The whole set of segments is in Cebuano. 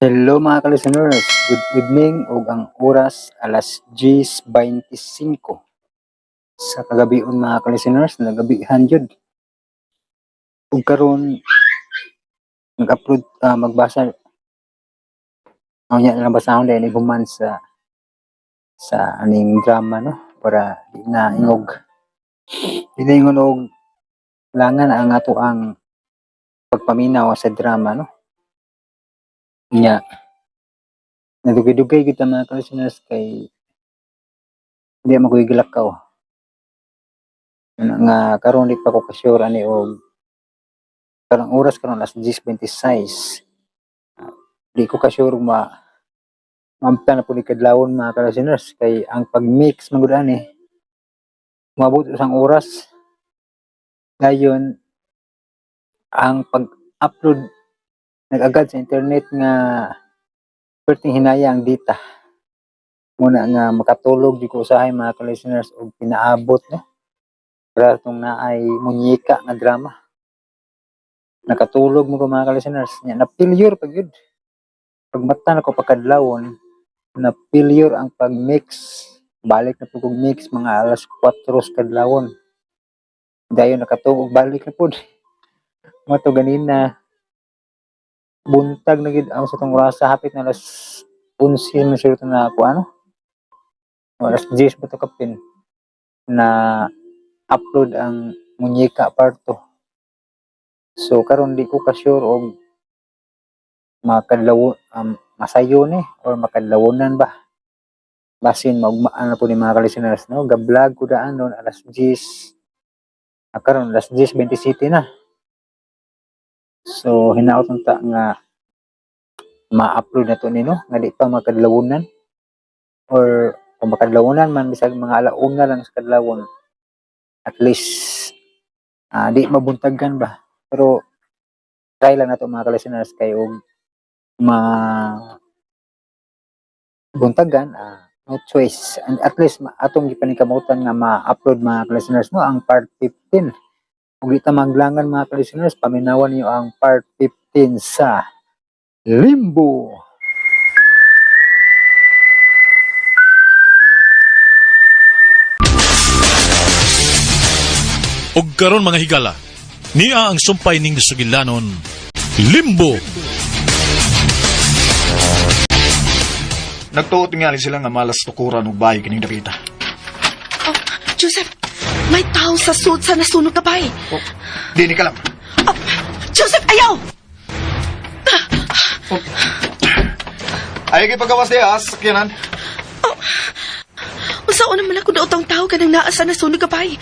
Hello mga ka-listeners, good evening ug ang oras alas 10:25 sa kagabion mga ka-listeners, nagabihan jud. Ug karon nag-upload magbasa unya na lang basahon dahil human sa aning drama, no, para di na ingog di na ingon og langan ang ato ang pagpaminaw sa drama, no. Nya nadugay-dugay kita mga ka-listeners kay di man ko'y gilakaw. Ano nga karon di pa ko ka-sure ani og karong oras karon alas 10:26. Di ko ka-sure ma maamta na pud ni kadlawon mga ka-listeners kay ang pag-mix man gud ani moabot usang oras. Dayon ang pag-upload nag-agad sa internet nga perting hinaya ang data. Muna nga makatulog di ko usahay mga ka-listeners og pinaabot, no. Para tong naay munyeka nga drama. Nakatulog mo ko mga ka-listeners. Nya na failure pag yun. Pagmata na ko pagkadlawon, na failure ang pag-mix. Balik na pud kog mix mga alas 4 sa kadlawon. Dayon nakatuog balik na pud. Mo to ganina buntag na gid ang sa tong orasa, hapit na alas 11 man siguro na ako ano. O, alas 10 ba to kapin na upload ang munyeka part 2. So karon di ko ka sure og makadlaw masayo ni or makadlawonan ba. Basin maugmaan na po ni mga ka-listeners, no. Ga-vlog ko daan noon alas 10. Karon alas 10:27 na. So hinaot unta nga ma-upload na to ni, no, nga di pa makadlawonan or kung makadlawonan man bisag mga alauna lang sa kadlawon, at least di mabuntagan ba. Pero try lang nato mga ka-listeners kay og ma buntagan, no choice, and at least atong gipaningkamutan nga ma-upload mga ka-listeners, no, ang part 15. Ug di ta maglangan mga ka-listeners, paminawan niyo ang part 15 sa Limbo. Og karon mga higala, niya ang sumpay ning sugilanon, Limbo. Nagtuo tingali sila nga malas tukuran og bahay kining dapita. Oh, Joseph, may tao sa sud sa nasunog na bahay. Oh, di ni kalam. Oh, Joseph, ayaw! Ay kay pagawas diha sa sakyanan. Unsa naman ako daot ang tao kanang naa sa nasunog na bahay.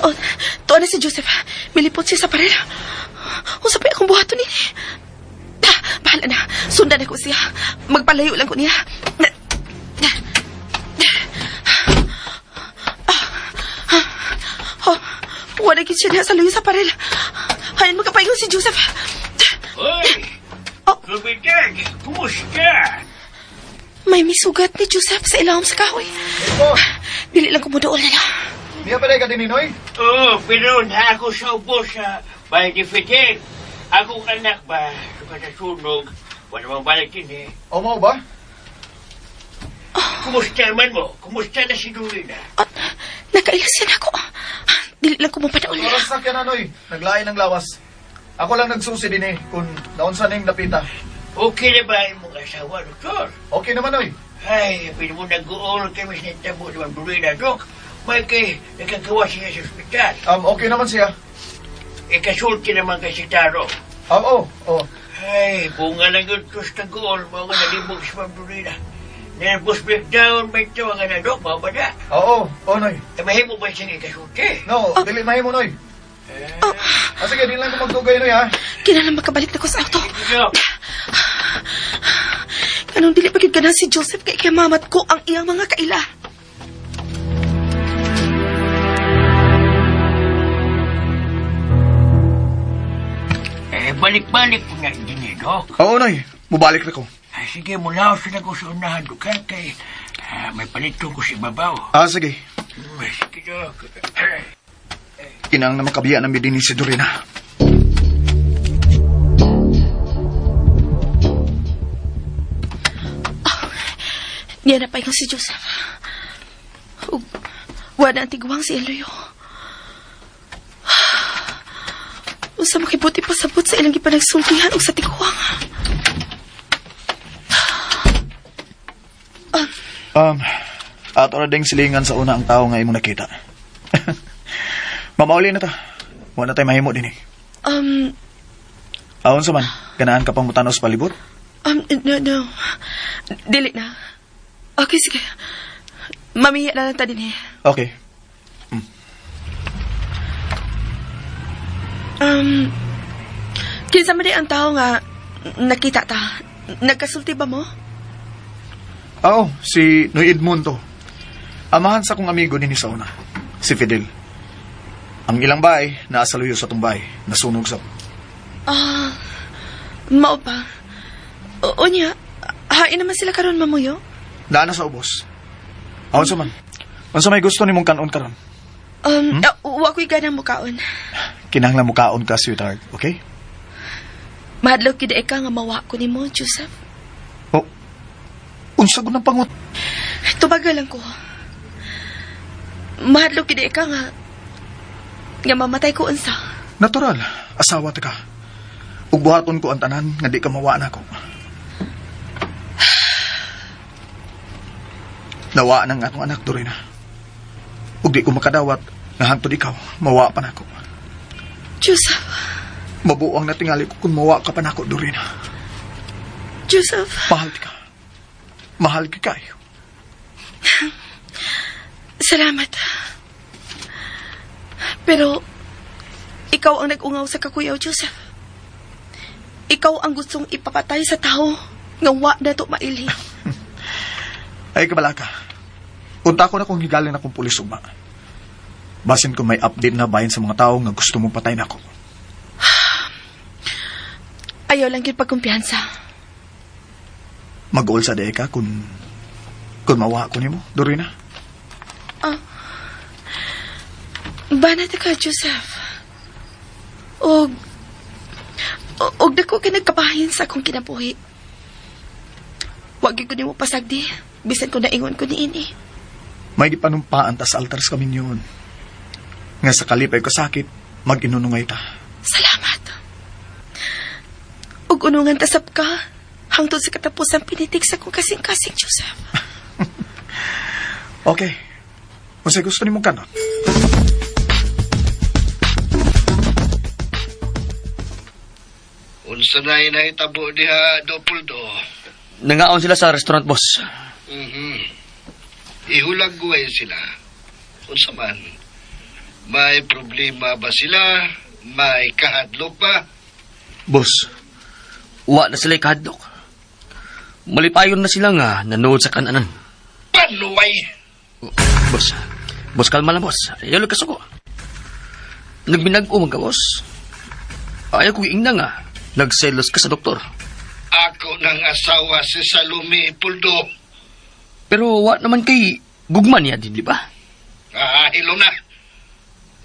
Oh, tuwa na si Joseph. Milipot siya sa parel. Unsa pa akong buhaton nini? Ah, bahala na. Sundan ako siya. Magpalayo lang ko niya. Oh, wala gid siya diha sa luyo sa parel. Hayin magkapaingon si Joseph. Hoy! Oh. Kumitag! Kumusta? May misugat ni Joseph sa ilawom sa kahoy. Oh, Dili lang kumuduol nila. niya pa ka din Noy. Oo, pero na ako sa ubos sa Balay ni Fidel. Akong anak ba, suka sa sunog, wala mang balik din eh. O mao ba? Kumusta man mo? Kumusta na si Dorina? At nakailas yan ako. Dili lang kumupadaol nila. Oras sa sakyanan Noy, naglain ang lawas. Ako lang nagsusi din eh kung naunsa ning dapita. Okay na ba ang imong asawa, doktor? Okay naman Noy. Ay, pero mo nag-uol kami sa tabo naman Dorina, dok. May kay nakagawa siya sa ospital. Okay naman siya. Ikasulti naman kay si Taro. Oh, oh. Ay, bunga lang yun tos tagool, mga nalibog si Ma'am Dorina. Nervous breakdown ba ito ang anak, dok? Mga ba na? Oo, oh, Noy. Eh, mahimo ba siyang ikasulti? No, dili mahimo Noy. Ah, sige, di lang ko magdugay Noy ha. Kinahanglan makabalik na ko sa auto. Dok, Anong dili pa gyud ganahan si Joseph kay kay mamat ko ang iyang mga kaila. Eh, balik-balik po na din eh, Dok. Oo Noy, mubalik na ko. Ay, sige, mula sa ko sa unahan, Dok, ha? Kay may palito ko sa ibabaw. Ah, sige. Sige, Dok. Kinang na makabiya ng midini si Dorina. Niya na paingon si Joseph. Ug wala ang tiguang si Eloyo. Unsa makibuti pasabot sa ilang gipanagsultihan og sa tiguang. Ato na ding silingan sa una ang tao nga imong nakita. Mamauli na ta. Wala na tayo mahimo din eh. Aon sa man, ganaan ka pang mutanos palibot? No, no. Dili na. Okay, sige. Mamiya na lang ta din eh. Okay. Kinsa man di ang tao nga nakita ta? Nagkasulti ba mo? Oo, si Noy Edmundo. Amahan sa kong amigo din sa una, si Fidel. Ang ilang bahay, naa sa luyo sa tumbay, nasunog sa. Ah, mao pa. O, unya, hain naman sila karon mamuyo? Naa na sa ubos. Aon sa man. Unsa may gusto nimong kanon karon? Wa ko'y ganang mukaon. Kinahanglan mukaon ka, sweetheart, okay? Mahadlok gyud ka nga mawa ko nimo, Joseph. Oh, unsa gud ang pangut? Tubagal lang ko. Mahadlok gyud ka nga nga mamatay ko unsa. Natural, asawa ta ka. Ug buhaton ko ang tanan nga di ka mawa nako. Nawa nang atong anak Dorina. Ug di ko makadawat nga hangtod ikaw, mawa pa nako. Joseph, Mabuang na tingali ko kung mawa ka pa nako, Dorina. Joseph, Mahal ka. Mahal ka kayo. Salamat. Pero ikaw ang nag-ungaw sa kakuyaw, Joseph. Ikaw ang gustong ipapatay sa tao nga wa na to maili. Ay, kabalaka. Unta ko na kung higaling na kong pulis ugma. Basin kung may update na bahin sa mga tao nga gusto mong patay nako. Ayaw lang yun pagkumpiyansa. Mag-uol sa ka kung mawa ko nimo, Dorina. Banat ka, Joseph. Og dako ka nagkabahin sa akong kinabuhi. Wag gyud ko nimo pasagdi, bisan ko naingon ko niini. May gipanumpaan ta sa altar sa kaminyon. Nga sa kalipay kasakit, mag-inunungay ta. Salamat. Ug unungan tasap ka, hangtod sa katapusan pinitik sa akong kasing-kasing, Joseph. Okay. Unsay gusto nimong kanon? Unsa na inahitabo diha, Dopuldo? Nangaon sila sa restaurant, boss. Ihulag-guway sila. Unsa man? May problema ba sila? May kahadlok ba? Boss, wa na sila kahadlok. Malipayon na sila nga nanood sa kananan. Panuway! Boss, boss, kalma lang, boss. Ayaw lang kasuko. Nagbinag-o man ka, boss. Ayaw kong ingna nga. Nagselos ka sa doktor. Ako ng asawa si Salome Puldo. Pero wa naman kay gugma niya din, di ba? Ah, hilom na.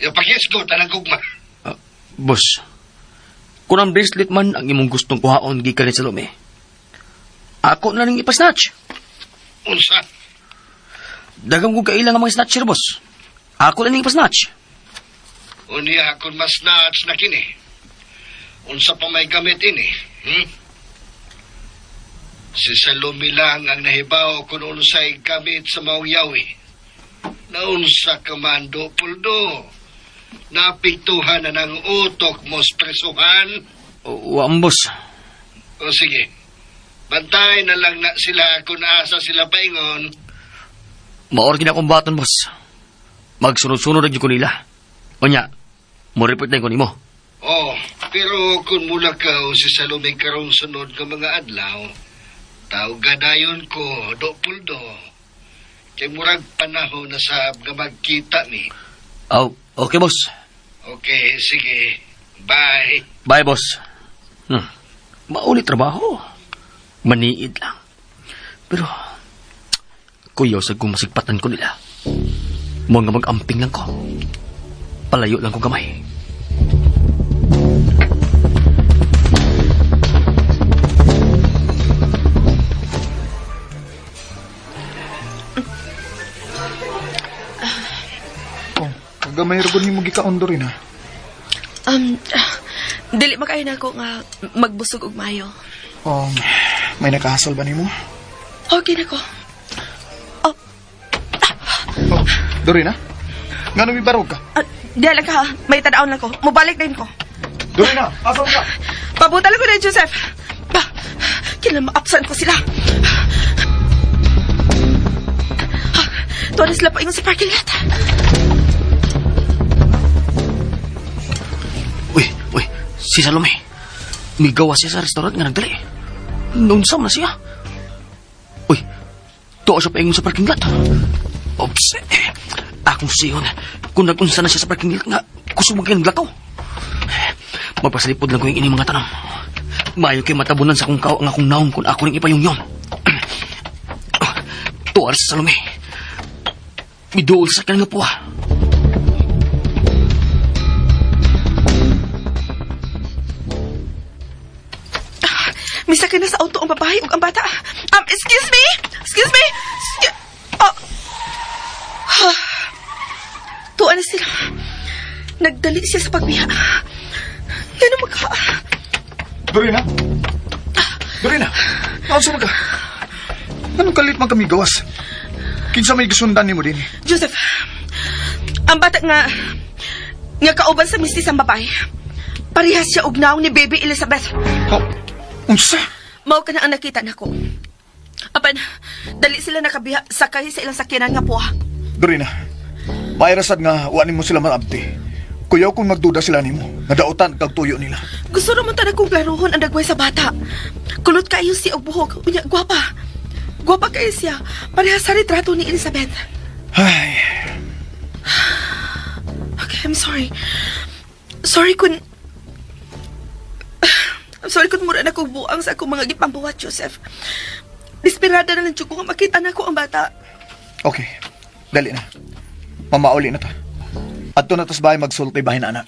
Yung pag-isgot ang gugma. Boss, kung ang bracelet man ang imong gustong kuhaon gikan ni Salome, ako na rin ipasnatch. Unsa? Dagang kong kailang ang mga snatcher, boss. Ako na rin ipasnatch. Unya akong masnatch na kini. Unsa pa may gamit ini? Hmm? Si Salome lang ang nahibaw kung unsay gamit sa maong yawi. Naunsa ka man, Puldo. Napiktuhan na ng utok mo sa presuhan. Wa, boss. O sige, bantay na lang na sila kung asa sila paingon. Maor gina akong baton, boss. Magsunod-sunod na ko nila. Unya, mo report na ko nimo. Oh, pero kung mula ka o si Salome karong sunod nga mga adlaw, tawag gadayon ko, do puldo. Kay murag panahon na sab nga magkita mi. Oh, okay, boss. Okay, sige. Bye. Bye, boss. Maulit trabaho. Maniid lang. Pero, kuyaw sa gumasigpatan ko nila. Mga mag-amping lang ko. Palayo lang ko gamay. Gamay ra gud nimo gikaon, Dorina. Dili makayo na ako nga magbusog og mayo. May nakahasol ba nimo? Okay na ko. Oh, Dorina? Ngano mibarog ka? Diya lang ka ha. May tanaon lang ko. Mubalik din ko. Dorina, asa ka? Pabuta lang ko na, Joseph. Ba, kailan ma-absent ko sila. Ah, tuwa na sila paingon sa parking lot. Uy, uy, si Salome. Migawa siya sa restaurant nga nagdali. Noon sa man siya. Uy, tuwa siya paingon sa parking lot. Oops, eh, akong siyon. Kung nag-unsa na siya sa parking lot nga, kusog man kayo naglakaw. Magpasalipod lang ko yung ining mga tanong. Maayo kay matabunan sa akong kao ang akong naong kung ako rin ipayong yon. Tuwa sa Salome. Miduol sa kanya po. Misakay na sa auto ang babae ug ang bata. Excuse me! Excuse me! Oh. Tuwa na sila. Nagdali siya sa pagbiya. Gano'n magka... Dorina? Dorina? Asa man ka? Anong kalit man kami gawas? Kinsa may gisundan nimo din? Joseph, ang bata nga kauban sa mistis ang babae. Parehas siya og naong ni Baby Elizabeth. Oh, unsa? Mao ka na ang nakita nako. Apan, dali sila nakabiha sakay sa ilang sakyanan nga puha. Dorina, mairasad nga wa nimo sila maabti. Kuyaw kung magduda sila nimo, nga dautan kag tuyo nila. Gusto naman tanan kong klaruhon ang dagway sa bata. Kulot kayo siya og buhok. Unya, gwapa. Gwapa kayo siya. Parehas sa retrato ni Elizabeth. Ay, Okay, I'm sorry. Sorry kung... I'm sorry kung mura na kong buang sa akong mga gipambuhat, Joseph. Desperada na lang jud ko nga makita na ko ang bata. Okay. Dali na. Mamauli na ta. Adto na tas bahay magsulti bahin ana.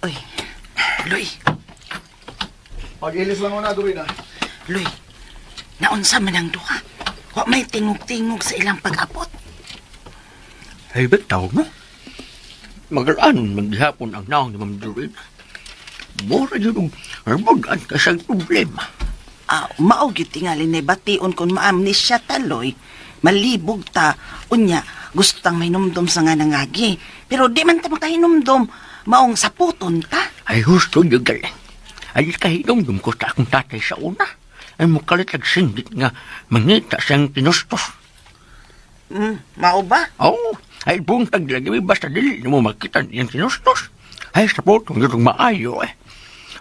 Uy, Luy, Pag-ilis lang una, Dorina. Luy, naunsa man ang duha. Wa may tingog-tingog sa ilang pag-abot. Ay, ba't tawag mo? Magaraan maghapon ang naong ni Ma'am Dorina. Mura yun ang magaan ka sa problema. Ah, mao gyud tingali na bation kung maamnesia taloy. Malibog ta. Unya, gusto tang may numdum sa nga nangagi. Pero di man ta makahinumdum. Maong saputon ta. Ay, husto yun galing. Ay, kahinumdum ko sa akong tatay sa una. Ay, mukalit nagsindit nga mangita siyang tinustos. Mao ba? Oo, ay buntag lagi may basta dili na mo makita niyang tinustos. Ay, sa putong yun maayo eh.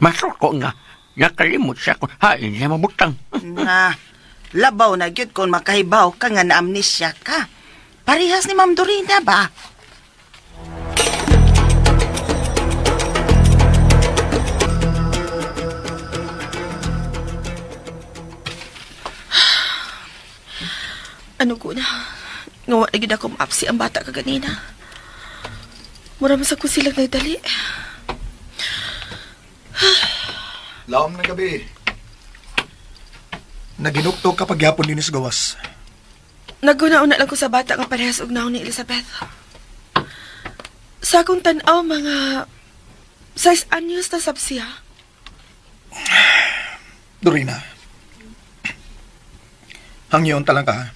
Masuko nga, nakalimot siya kung hain siya mabutang. Na, labaw na gyud kung makahibaw ka nga na-amnesia ka. Parehas ni Ma'am Dorina ba? Ano ko na? Nga wa na gyud ako maapsi ang bata kaganina. Mura man sa ko silang nagdali. Laom ng gabi. Naginukto kapag yapon din sa gawas. Naguna-una lang ko sa bata nga parehas og naong ni Elizabeth. Sa akong tan-aw, mga 6 anyos na sab siya. Dorina. Hangyon talang ka, ha?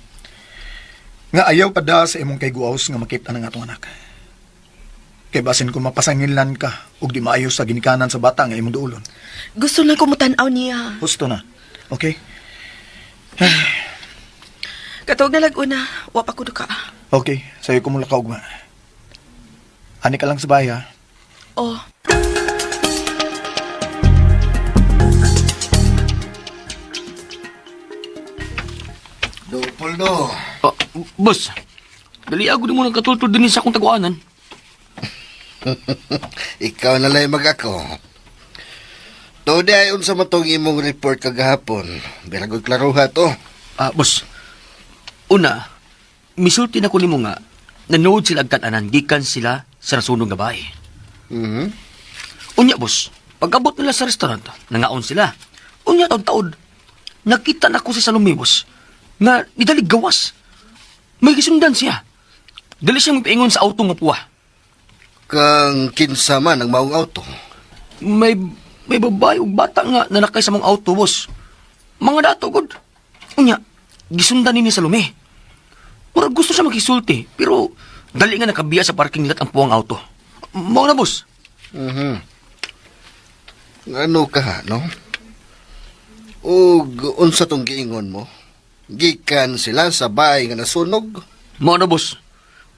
Nga ayaw pa da sa imong kay guaws nga makita ng atong anak. Kay basin kung mapasangilan ka ug di maayo sa ginikanan sa bata nga imong duolon. Gusto lang ko mutan-aw niya. Husto na. Okay? Katog na lag-una, wa pa ko duka. Okay, sayo ko mula kaugma. Ani ka lang sa bahay, ha? Oh. Do, Poldo. Oh, boss, dali ako di mo nagkatultol din sa akong taguanan. Ikaw na lang mag-ako. Tuod ay unsa man tong imong report kagahapon. Biragoy klaruha to. Ah, boss. Una, misulti na ko nimo nga nanood sila agkat-anan gikan sila sa nasunog nga bahay. Unya, boss, pag-abot nila sa restaurant, nangaon sila. Unya taod-taod. Nakita na ko si Salome, boss. Nga nidalig gawas. May gisundan siya. Dali siya magpaingon sa auto nga puwa. Kang kinsa man ang maong auto. May babae ug bata nga nanakay sa mga auto, boss. Mga dato, god. Unya, gisundan ni Salome. Murag gusto siya makisulti, pero dali nga nakabiya sa parking lot ang puwang auto. Mao na, boss. Ano ka, no? Ug unsa tong giingon mo? Gikan sila sa bahay nga nasunog? Mao na, boss.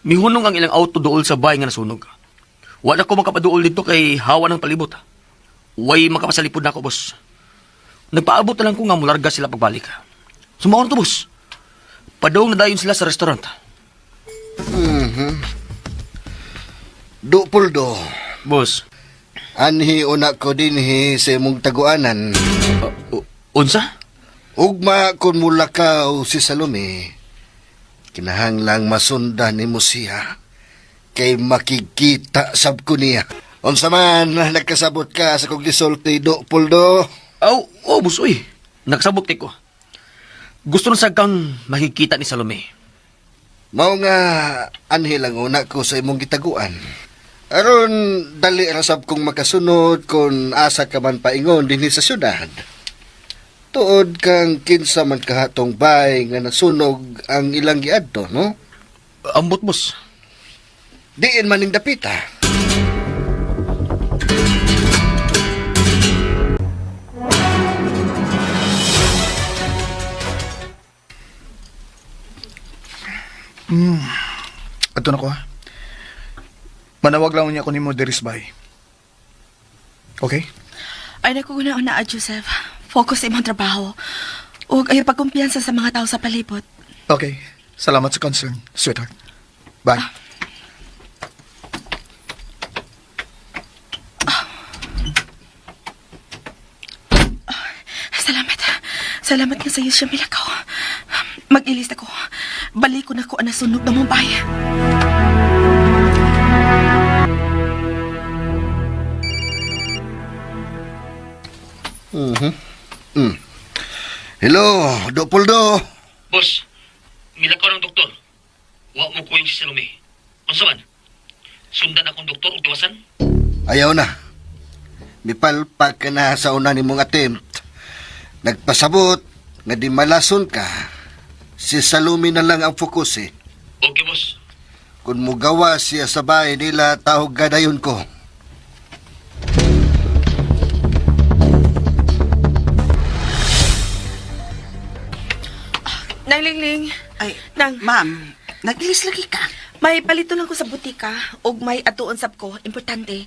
Mihunong ang ilang auto dool sa bahay nga nasunog. Wala ko makapaduol dito kay hawa ng palibot. Way makapasalipod na ako, boss. Nagpaabot na lang ko nga mularga sila pagbalik. Sumao na to, boss. Padung na dayon sila sa restaurant. Dupuldo. Boss. Anhi una ko dinhi sa imong taguanan. Unsa? Ugma kun mulakaw si Salome, kinahanglang masundan nimo siya kay makikita sab ko niya. Unsa man nagkasabot ka sa kong gisulti, Dupuldo? Aw, oh, boss, uy. Nagsabot kay ko. Gusto na sa kang makikita ni Salome. Mao nga anhi lang una ko sa imong gitaguan. Aron dali ra sab kong makasunod kon asa ka man paingon dinhi sa syudad. Tuod kang kinsa man kahatong bay nga nasunog ang ilang giadto, no? Ambot, boss. Diin man ning dapita. Ato na ko ha. Manawag lang niya ko nimo diri sa bahay. Okay? Ay, naku, una una, Joseph. Focus sa imong trabaho. Ug ay pagkumpiyansa sa mga tao sa palibot. Okay. Salamat sa concern, sweetheart. Bye. Salamat. Salamat nga sa iyo, siya milakaw. Mag-ilis ako. Balik ko na ko ang nasunog ng Mumbai. Hello, Dopoldo. Boss, milakaw ng doktor. Wa mo kuwing si Salome. Unsa man? Sundan akong doktor og tuwasan? Ayaw na. Mipalpak ka na sa una nimong attempt. Nagpasabot nga di malason ka. Si Salome na lang ang focus eh. Okay, boss. Kung mugawa siya sa bahay nila, tawag gadayon ko. Nang Lingling, Ay, Nang. ma'am, nag-ilis lagi ka. May palito lang ko sa butika ug may atuon sab ko, importante.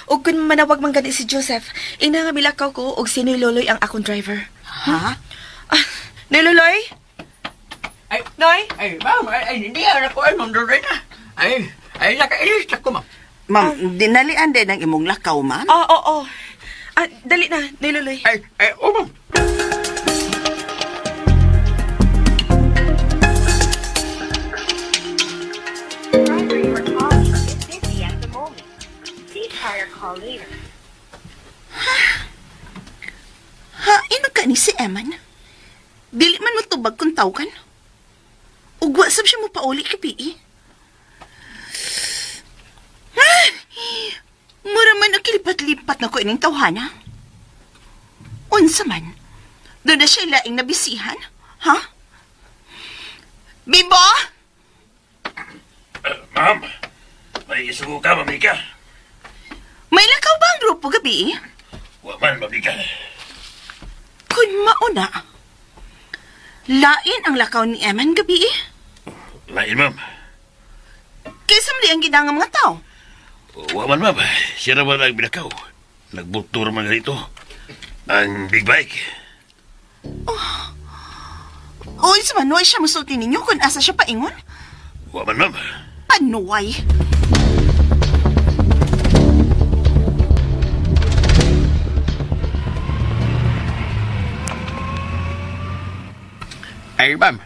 Ug kun manawag man gani si Joseph, ina nga milakaw ko ug si Noy Loloy ang akong driver. Ha? Ah, Noy Loloy? Ay, Noy? ay, ma'am, ay, ay, hindi ako, ay, ma'am Lorena. Ay, ay, nakailis ako, ma'am. Ma'am, dinalian din ang imong lakaw, ma'am. Oo, oo, oo. Ah, dali na, Noy Loloy. Ay, ay, oh, ma'am. Driver you are calling is busy at the moment. Please try your call later. Ha, ino ka ni si Eman? Dili man mo tubag kung tawgan. Ugwa sab siya mo pauli kay PE. Ah! Mura man ang kilipat-lipat na ko ining tawhana. Unsa man? Doon na siya laing nabisihan? Ha? Bibo! Ma'am, may isugo ka, mamika. May lakaw ba ang grupo gabi? Wa man, mamika. Kun mauna. Lain ang lakaw ni Eman gabi. Lain, ma'am. Kaysa mali ang ginang mga tao. Wa man, ma'am. Siya naman ang binakaw. Nagbultura man ganito. Ang big bike. Uy, sa manuay siya musulti ninyo kung asa siya paingon. Wa man, ma'am. Panuay. Ay, ma'am,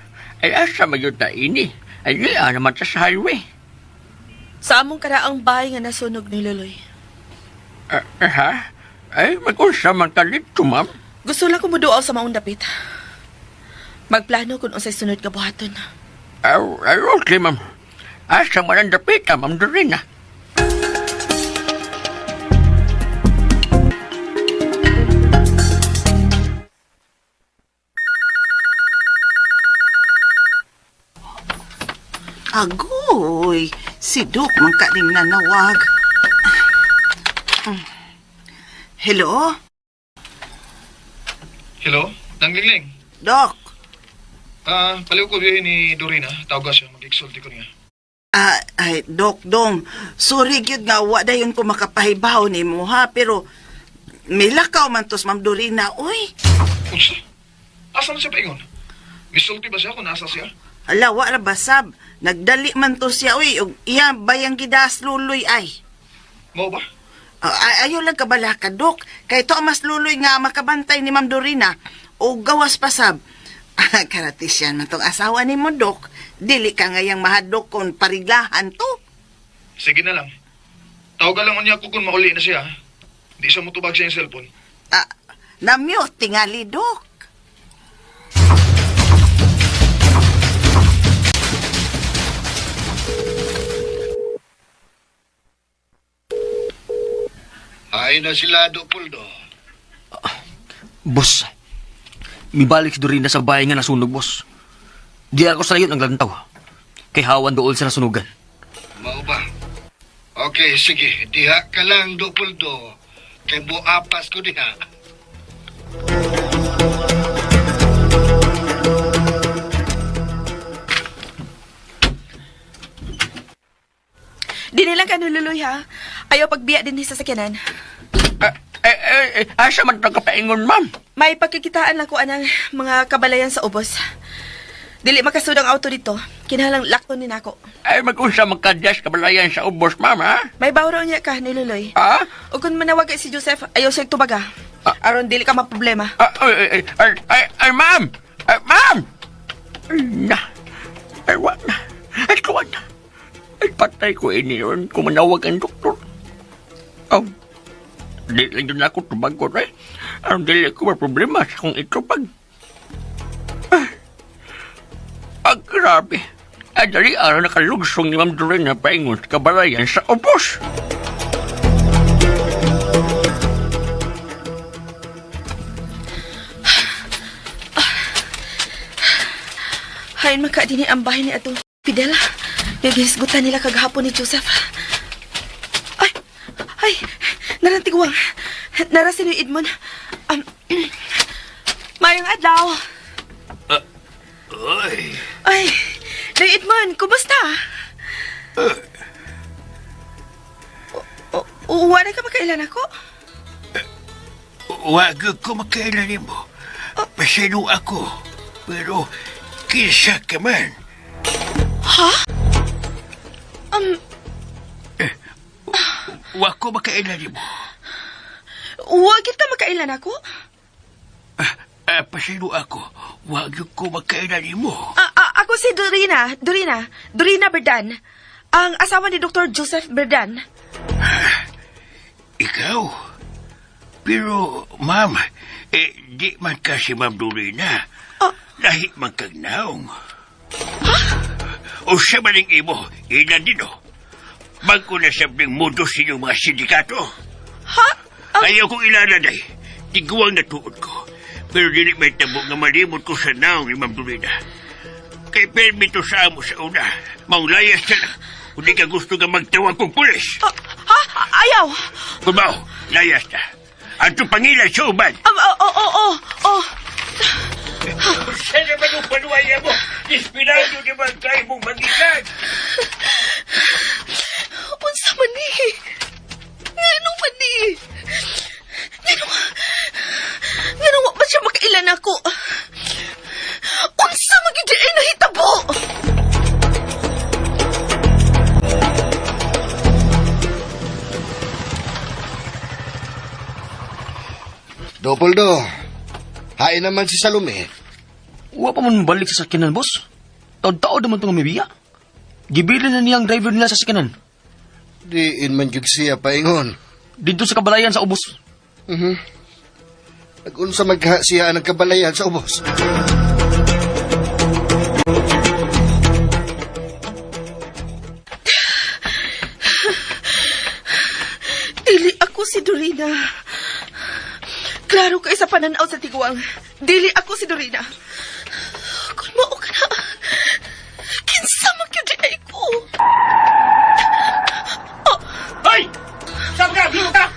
ay, asa magyud ta ini. Ay, di, ah, naman ta sa highway. Sa among karaang bahay nga nasunog ni Loloy. Ah, eh, ha? Ay, mag-unsa man ka dito, ma'am. Gusto lang ko muduaw sa maong dapit. Magplano kung unsay sunod nga buhaton. Ay, ay, okay, ma'am. Asa man ang dapit, ah, ma'am Dorina. Agoy, si Doc man kaning nanawag. Hello? Hello? Nanglingling. Doc? Ah, paliw ko biyahe ni Dorina. Tawag siya, mag-exulti ko niya. Ah, ay, Doc Dong, sorry gyud nga wa dayon ko makapahibaw nimo ha, pero milakaw man tos Ma'am Dorina, uy. Unsa? Asa man siya paingon? Misulti ba siya kung nasa siya? Ala, wa ra basab. Nagdali man to siya, uy, ug iya bayang gidas luloy ay. Mao ba? Ah, ay, ayaw lang kabala ka, Dok. Kay to ang mas luloy nga makabantay ni Ma'am Dorina. O gawas pasab. Ah, Karatisyan man tong asawa ni mo, Dok. Dili ka ngayang mahadok kung pariglahan to. Sige na lang. Tawagan lang niya ako kung mauli na siya. ha? Di siya mutubag siya yung cellphone. Ah, na-mute, tingali, Dok. Ay na sila, Dopoldo. Boss, mibalik si Dorina sa bahay nga nasunog, boss. Di ako sa layon ang lantaw. Kay hawan dool sa nasunugan. Mao ba? Okay, sige. Diha ka lang, Dopoldo. Kay buapas ko diha. Dili lang ka nululoy ha. Ayaw pagbiya din sa sakyanan. Eh, eh, eh, asa man itong kapaingon, ma'am? May pagkikitaan lang ko anang mga kabalayan sa ubos. Dili makasud ang auto dito. Kinahanglang lakton ni nako. Ay, mag-unsa magkadyas kabalayan sa ubos, ma'am, ha? May bawraw niya ka niluloy. Ha? O kung manawag si Joseph, ayaw siya tubaga. Aron dili ka maproblema. Ah, ay, ay, ay, ay, ay, ma'am! Ay, ma'am! Ay, na. Ay, wa na. Ay, kuwan na. Ay, patay ko ini yun kung manawag ang doktor. Oh, di lang yun ako tubag ko, eh. Ang dili ko problema sa kong itupag. Ay, ah, grabe. Ay, dali araw nakalugsong ni Ma'am Doreen na paingon sa kabalayan sa ubos. Hain maka dinhi ang bahay ni atong Fidel. Nagihisgutan nila kagahapon ni Joseph. Ay, ay, narantigwang. Nara si Edmond. Mayong adlaw. Oy, Ay, Noy Edmond, kumusta? Wala ka makailan ako? wag ko makailan nimo. Pasaylo ako. Pero kinsa ka man. Ha? Um, Wa ko makailan nimo. Wa kita makailan ako? Ah, pasaylo ako. Wag ko makailan nimo. Ah, ah, ako si Dorina, Dorina, Dorina Berdan. Ang asawa ni Dr. Joseph Berdan. Ikaw? Pero, ma'am, eh, di man ka si Ma'am Dorina. Lahi man kag naong. O siya man ang imo, ilan din o. Bago na sabing mundo sa inyong mga sindikato. Ha? Ayaw kong ilala, day. Tiguang natuod ko. Pero dili may tabo nga malimot ko sa naong ni Ma'am Dorina. Kay permito sa amo sa una. Maulayas na lang. Hindi ka gusto nga magtawag kong pulis. Ha? Ayaw! Kumaw, layas na. At pangilan sa uban. Oh, oh, oh, oh, oh. Sa naman ang panuwaya mo? Inspirado naman kayo mong magitan. Unsa man ni? Ngano man ni? Ngano? Ngano wa man siya makailan ako? Unsa man gyud ay nahitabo? Dopoldo, hain naman si Salome. Wa pa man balik sa sakyanan, boss. Taod-taod naman itong mibiya. Gibili na niya ang driver nila sa sakyanan. Diin man jud siya paingon. Dito sa kabalayan sa ubos. Mhm. Nag-unsa magha siya ang kabalayan sa ubos. Dili ako si Dorina. Klaro kay sa pananaw sa tiguang. Dili ako si Dorina. Kung mao ka na, kinsa man gyud di ay ko. Hoy! Saan ka? Dito ka!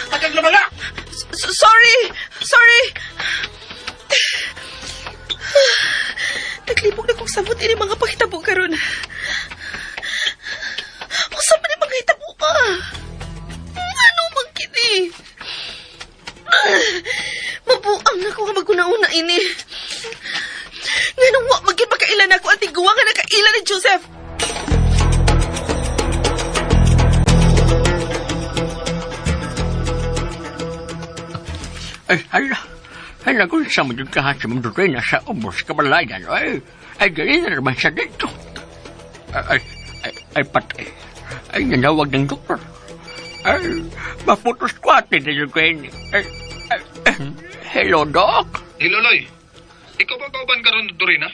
Pagkaglamala! Sorry! Sorry! Naglibog na kong sabot ini mga pahitabo karon. Unsa man ni mga hitabo ka? Ano man kini? Mabuang na ko nga maguna-una ini. Nganong wa magyud makailan ako ang tiguang nga nakaila ni Joseph. Ay, hala. Ay, nagunsa mo dun ka sa Ma'am Dorena sa ubos kabalayan. Ay, ay, galing na naman siya dito. Ay, ay, ay, ay, patay. Ay, nanawag ng doktor. Ay, maputos ko ate na yung kain. Ay, ay, ay, hello, Doc. Hiloloy, ikaw ba kauban karon Dorina?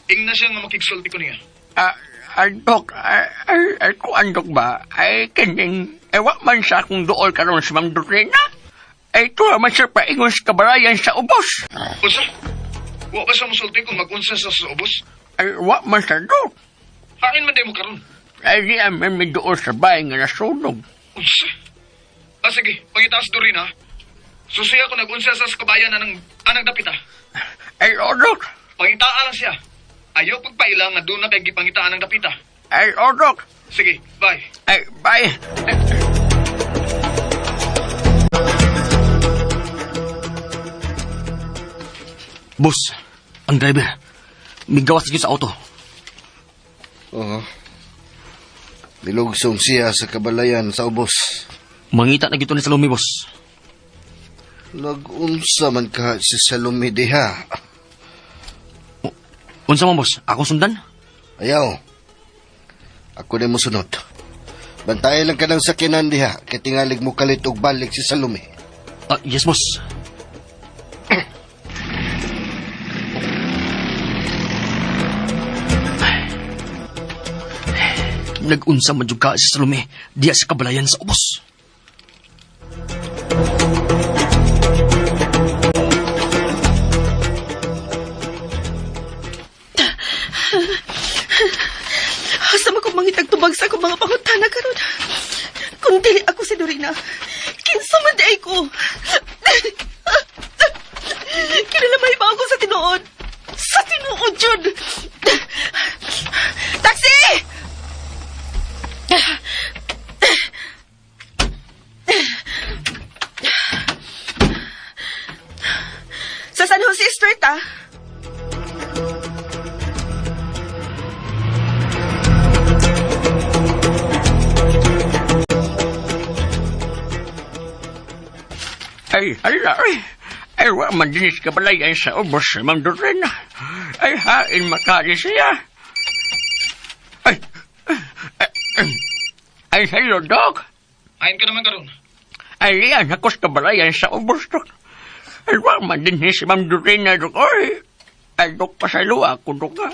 Ingna siya nga makigsulti ko niya. Ah, ay, Doc, ay, ay, ay, kuan, Doc ba? Ay, kining, ay, wa man sa akong dool karon si Ma'am Dorena. Ay, tuwa man siya paingon sa kabalayan sa ubos. Unsa? Wa ba siya musulti kung mag-unsa sa sa ubos? Ay, wa man siya, Doc. Hain man di mo karon. Ay, di amin may dool sa bahay nga nasunog. Unsa? Ah, sige, pangitaas Dorina. Susiya ko nag-unsa sa kabayan anang anang dapita. Ay, o, Dok. Pangitaan lang siya. Ayaw pagpaila nga doon na kay gipangitaan ang dapita. Ay, o, Dok. Sige, bye. Ay, bye. Ay, Boss, ang driver. Migawas sa auto. Oo. Nilugsong siya sa kabalayan sa ubos. Mangita na gito ni Salome, boss. Nag-unsa man ka si Salome diha. Unsa man, boss? Ako sundan? Ayaw. Ako na mosunod. Bantayan lang ka ng sakinan diha, kay tingalig mo kalit og balik si Salome. Ah, yes, boss. Nag-unsa man jud ka si Salome diya sa kabalayan sa ubos. Asa man ko mangitag tubag sa akong mga pangutana karon. Kung dili ako si Dorina, kinsa man di ay ko. Kinalamay ba ako sa tinuod? Sa tinuod yun! Taxi! Sa San Jose Street, ah. Ay, hala, ay. Ay, wa man din sa kabalayan sa ubos si Ma'am Dorena. Ay, hain makali siya. Ay, ay, ay, ay, hello, Doc. Hain ka naman karon. Ay, liyan ako sa kabalayan sa ubos, Doc. Ay, wa man din si Ma'am Dorena, Doc. Ay, ay, Doc, pasalo ako, Doc, ha.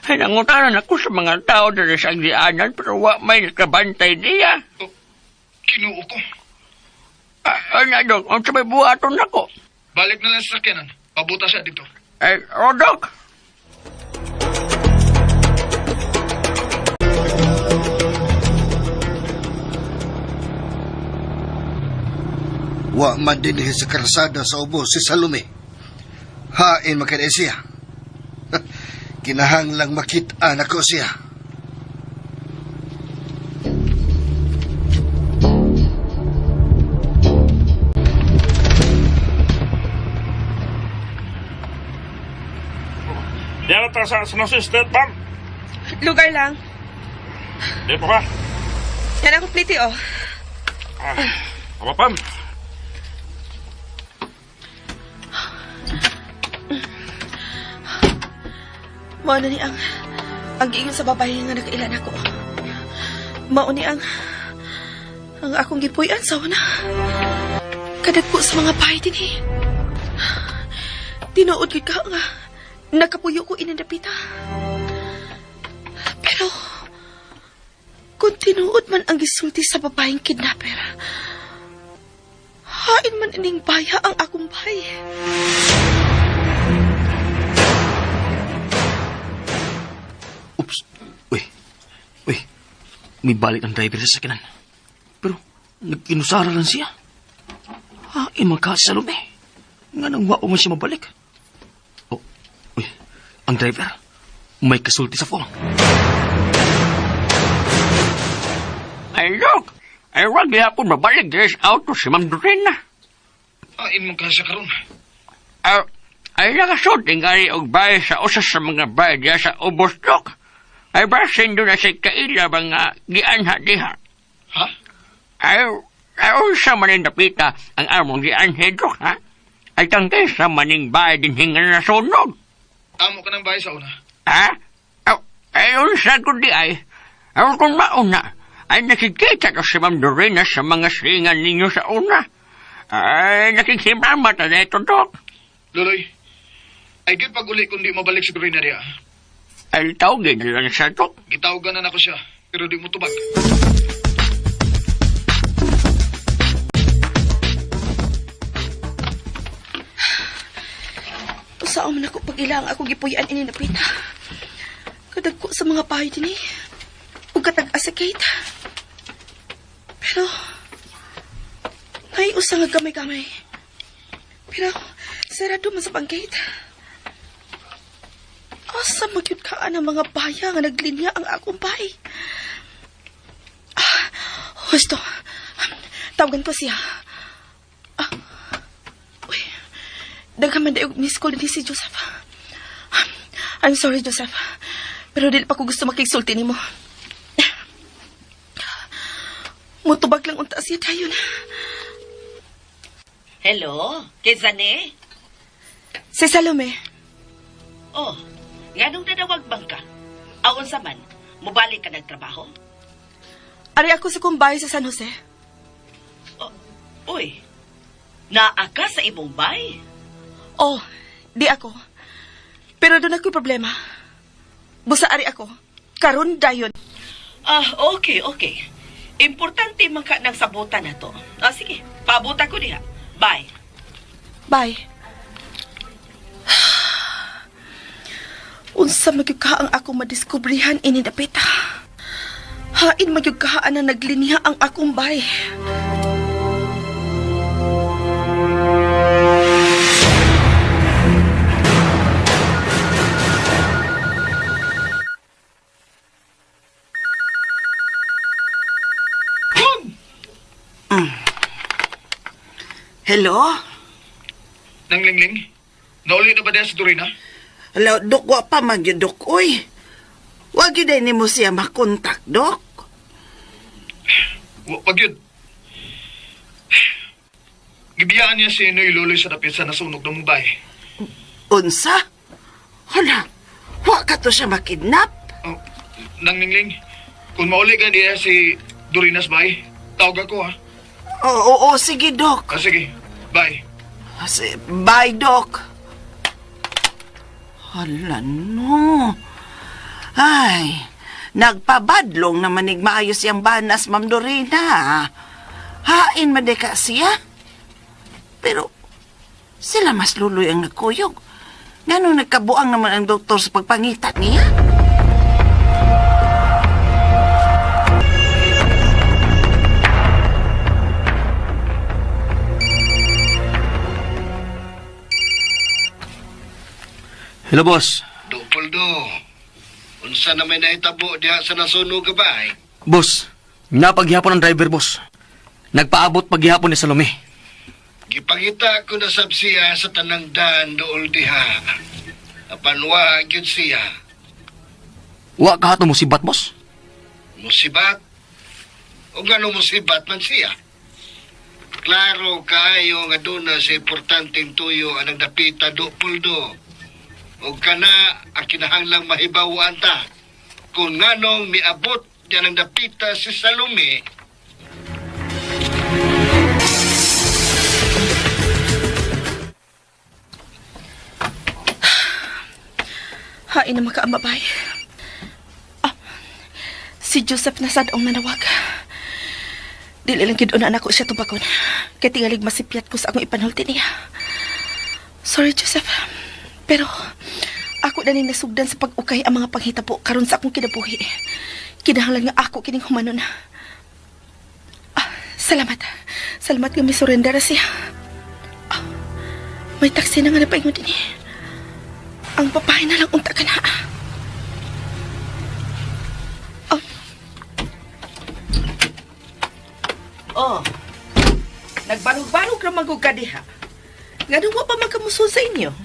Ay, nangutanan ako sa mga tao diri sa agianan, pero wa may nakabantay niya. Oh, Kinuo ko. Ay, na, Doc, ang sabay buhaton ako. Balik na lang sa sakyanan. Pabuta siya dito. Ay, oh, Doc. Wa man dinhi sa karsada sa ubos si Salome. Hain makada siya. Kinahanglang makita nako siya. Diyan ta sa San Jose State, ma'am. Lugar lang. Di pa ba? Yan ang pliti, oh. Apa, pam? Mao na ni ang giingon sa babae nga nakailan ako. Mao ni ang akong gipuy-an sa una. Kadagko sa mga bahay dinhi. Tinuod gyud ka nga nakapuyo ko inandapita. Pero kung tinuod man ang gisulti sa babaeng kidnapper, hain man ining baya ang akong bay. Oops. Uy. Uy. May balik ang driver sa sakyanan. Pero, nagkinusara lang siya. Ah, imang ka sa Salome. Nga nang wao man siya mabalik. Oh, uy. Ang driver, may kasulti sa phone. Ay, Dok! Ay, wag gihapon mabalik diri sa auto si Ma'am Dorina. Ain man ka siya karon. Ay, ay nakasud tingali og bay sa usa sa mga bay diya sa ubos, Dok. Ay, basin doon na sa kaila ba nga gianha diha. Ha? Ay, ay, unsa man ang dapita ang among gianhe, Dok, ha? Ay, tangkay sa maning bay din hinga na sunog. Amo ka ng bahay sa una. Ha? Aw, ay, unsa ko di ay. Aw, kung mauna, ay nakikita ko si Ma'am Dorina sa mga singan ninyo sa una. Ay, nakikimama ta na ito, Dok. Luloy, ay gyud pag uli kung di mabalik si Dorina diha. Ay, tawagin na lang siya, Dok. Gitawagan na nako siya, pero di mo tubag. Usaon man ako pag-ilang ako gipuy-an ini napita. Kadagko sa mga bahay dinhi. Ug katag-as sa gate. Pero may usa nga gamay-gamay. Pero sarado man sa pang-gate. Asa magyud ka ang mga baya nga naglinya ang akong bahay. Ah, husto. Tawagan ko siya. Ah, uy. Daghan man dayon miss call ni si Joseph. I'm sorry, Joseph. Pero dili pa ko gusto makigsulti nimo. Mutubag lang unta siya dayon. Hello, kinsa ni? Si Salome, Oh, nganong nanawag bang ka? Aon sa man, mubalik ka nagtrabaho? ari ako sa kumbay sa San Jose. Oh, uy, naa ka sa imong bay? Oh, di ako. Pero doon ako'y problema. Busa ari ako. Karon dayon. Ah, okay, okay. Importante man ka ng sabutan na to. Ah, sige, pabuta ko diha. Bye. Bye. Unsa magyud ka ang akong madiskubrihan ini dapita. Hain magyud ka na nagliniha ang akong bay. Hello? Nang Lingling, nauli na ba diha si Dorina? Hello, Dok, wa pa man gyud, Dok. Uy, wa gyud ay nimo siya makontak, Dok. Wa pa gyud. Gibiyaan niya si Noy Luloy sa dapit sa nasunog ng mubay. Unsa? Hala, wa ka to siya makidnap? Oh, Nang Lingling, kung mauli ka diha si Dorina's bay, tawag ako ha. Oo, oo, sige, Dok. Ah, sige, bye. Bye, Dok. Hala, no. Ay, nagpabadlong naman nig maayos yang banas, Ma'am Dorina. Hain man ka siya. Pero, sila mas luloy ang nagkuyog. Ngano nagkabuang naman ang doktor sa pagpangita niya? Hello, boss. Dupoldo, unsa na may nahitabo diha sa nasunog ka ba? Eh? Boss, napaghihapon ang driver, boss. Nagpaabot paghihapon ni Salome. Gipangita ko na sab siya sa tanang daan dool diha. Apan wa gyud siya. Wa ka hato musibat, boss. Musibat? O ngano musibat man siya? Klaro kaayo nga doon na sa importanteng tuyo ang nagdapita do puldo. O kana ang kinahanglang mahibawan ta. Kung nganong miabot diyan ang dapita si Salome, Hain na makaamabay. Ah, si Joseph na sad ang nanawag. Dili lang gid una nako siya tubagon. Kay tingalig masipyat ko sa akong ipanulti niya. Sorry, Joseph. Pero ako na ning nasugdan sa pag-ukay ang mga panghitabo karon sa akong kinabuhi. Kinahanglan nga ako kining humanon. Ah, salamat. Salamat nga may surrender na siya. Ah, may taxi na nga napaingon din eh. Ang papahay na lang unta ka na. Oh. Nagbarog-barog ra man gud ka diha. Nganong wa pa man kamusol sa inyo?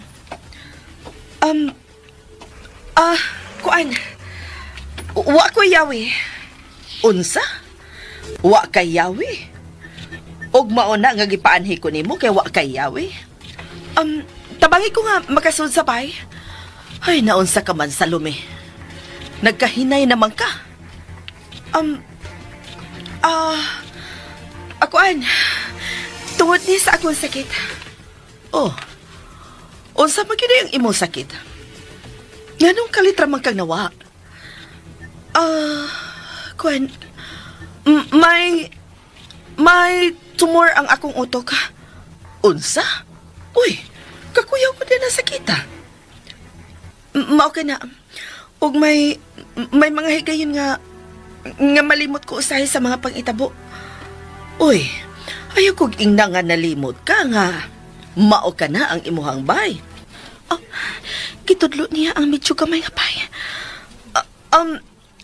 Ah, kuan. Wa ko yawi. Unsa? Wa kay yawi? Og mao na nga gipaanhi ko nimo kay wa kay yawi? Tabangi ko nga makasud sa bay. Ay, naunsa ka man, Salome. Nagkahinay naman ka. Ah, akuan, tungod ni sa akong sakit. Oh, unsa man gyud ang imong sakit? Nganong kalitra man kang nawa? Ah, kuan, may tumor ang akong utok. Unsa? Uy, kakuyaw ko din na sakita. Mao ka na. Ug may mga higayon nga nga malimot ko usahay sa mga pang-itabo. Uy, ayaw kog ingna nga nalimot ka nga. Mao ka na ang imuhang bay. Oh, gitudlo niya ang medyo gamay nga bay. Ah,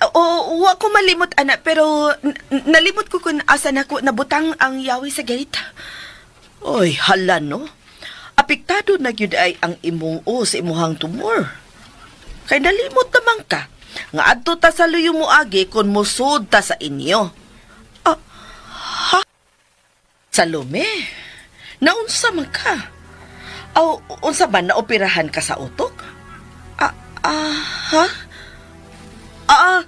oo, wa ko malimot, ana, pero nalimot ko kung asa na ko nabutang ang yawi sa gate. Oy, hala no. Apektado na gyud ay ang imong o sa imuhang tumor. Kay nalimot naman ka. Nga adto ta sa luyo mo agi kung musud ta sa inyo. Ah, ha? Salome, naunsa man ka? Aw, unsa ba naoperahan ka sa utok? Ah, ah, ha? Ah,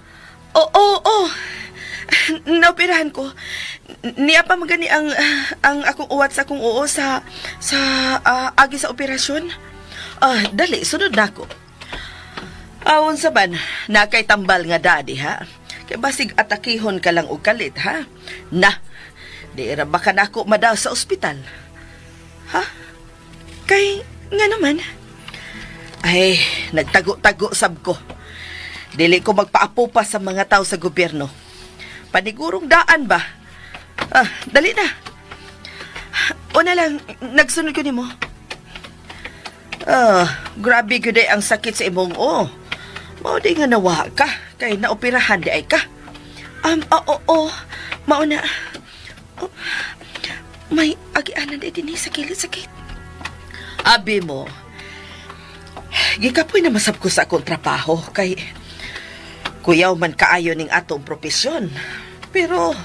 oo, oo, oo. Naoperahan ko. Niya pa magani ang akong uwat sa akong oo sa sa agi sa operasyon. Ah, dali, sunod na ako. Awon sa ban, nakay tambal nga daddy ha. Kay basig atakihon ka lang og kalit ha. Na, di ra ba ka nako madaw sa ospital? Ha? Kay nga naman. Ay, nagtago-tago sab ko. Dili ko magpaapo pa sa mga tao sa gobyerno. Panigurong daan ba? Ah, dali na. Una lang, nagsunod ko nimo. Ah, grabe gyud ay ang sakit sa imong o. Mao di nga nawa ka, kay naoperahan di ay ka. Oo, oo, mao na. Oh, may agianan di dinhi sa kilid sa gate. Abi mo, gikapoy na masab ko sa akong trabaho kay kuyaw man kaayo ning atong propesyon. Pero